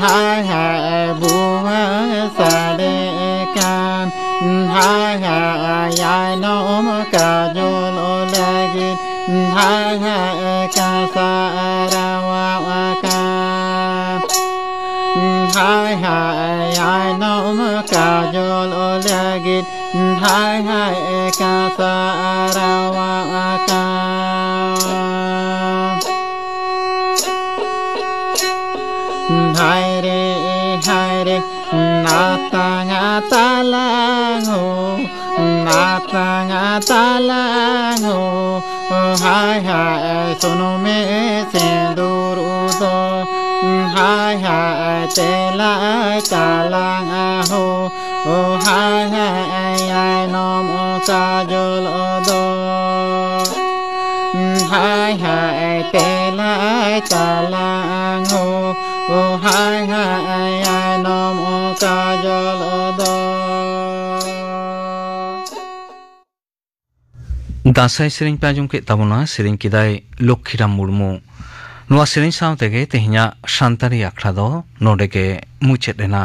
ᱦᱟᱭ ᱦᱟᱭ ᱵᱷᱩᱣᱟᱹᱝ ᱥᱟᱰᱮ ᱠᱟᱱ, ᱦᱟᱭ ᱦᱟᱭ ᱟᱭᱱᱚᱢ ᱠᱟᱡᱚᱞ ᱞᱟᱹᱜᱤᱫ, ᱦᱟᱭ ᱦᱟᱭ ᱠᱟᱸᱥᱟ ᱨᱟᱣᱟᱜ ᱠᱟᱱ᱾ ᱦᱟᱭ ᱦᱟᱭ ᱟᱭᱱᱚᱢ ᱠᱟᱡᱚᱞ ᱞᱟᱹᱜᱤᱫ, ᱦᱟᱭ ᱦᱟᱭ ᱠᱟᱸᱥᱟ ᱨᱟᱣᱟᱜ ᱠᱟᱱ᱾ ᱦᱟᱭ ᱨᱮ, ᱦᱟᱭ ᱨᱮ, ᱱᱟᱛᱟᱝ ᱛᱟᱞᱟᱝ ᱦᱳ, ᱱᱟᱛᱟᱝ ᱛᱟᱞᱟᱝ ᱦᱳ, ᱦᱟᱭ ᱦᱟᱭ ᱥᱩᱱᱩᱢᱮ ᱥᱤᱸᱫᱩᱨ ᱩᱫᱚ, ᱦᱟᱭ ᱦᱟᱭ ᱛᱮᱞᱟᱭ ᱛᱟᱞᱟᱝ ᱦᱳ, ᱦᱟᱭ ᱦᱟᱭ ᱟᱭᱱᱚᱢ ᱠᱟᱡᱚᱞ ᱩᱫᱚ, ᱦᱟᱭ ᱦᱟᱭ ᱛᱮᱞᱟᱭ ᱛᱟᱞᱟᱝ ᱦᱳ, ᱦᱟᱭ ᱦᱟᱭ ᱟᱭᱱᱚᱢ ᱠᱟᱡᱚᱞ ᱩᱫᱚ᱾ ᱫᱟᱸᱥᱟᱭ ᱥᱮᱨᱮᱧ ᱯᱮ ᱟᱸᱡᱚᱢ ᱠᱮᱫ ᱛᱟᱵᱚᱱᱟ, ᱥᱮᱨᱮᱧ ᱠᱮᱫᱟᱭ ᱞᱚᱠᱠᱷᱤᱨᱟᱢ ᱢᱩᱨᱢᱩ᱾ ᱱᱚᱣᱟ ᱥᱮᱨᱮᱧ ᱥᱟᱶ ᱛᱮᱜᱮ ᱛᱮᱦᱮᱧᱟᱜ ᱥᱟᱱᱛᱟᱲᱤ ᱟᱠᱷᱲᱟ ᱫᱚ ᱱᱚᱰᱮ ᱜᱮ ᱢᱩᱪᱟᱹᱫ ᱮᱱᱟ᱾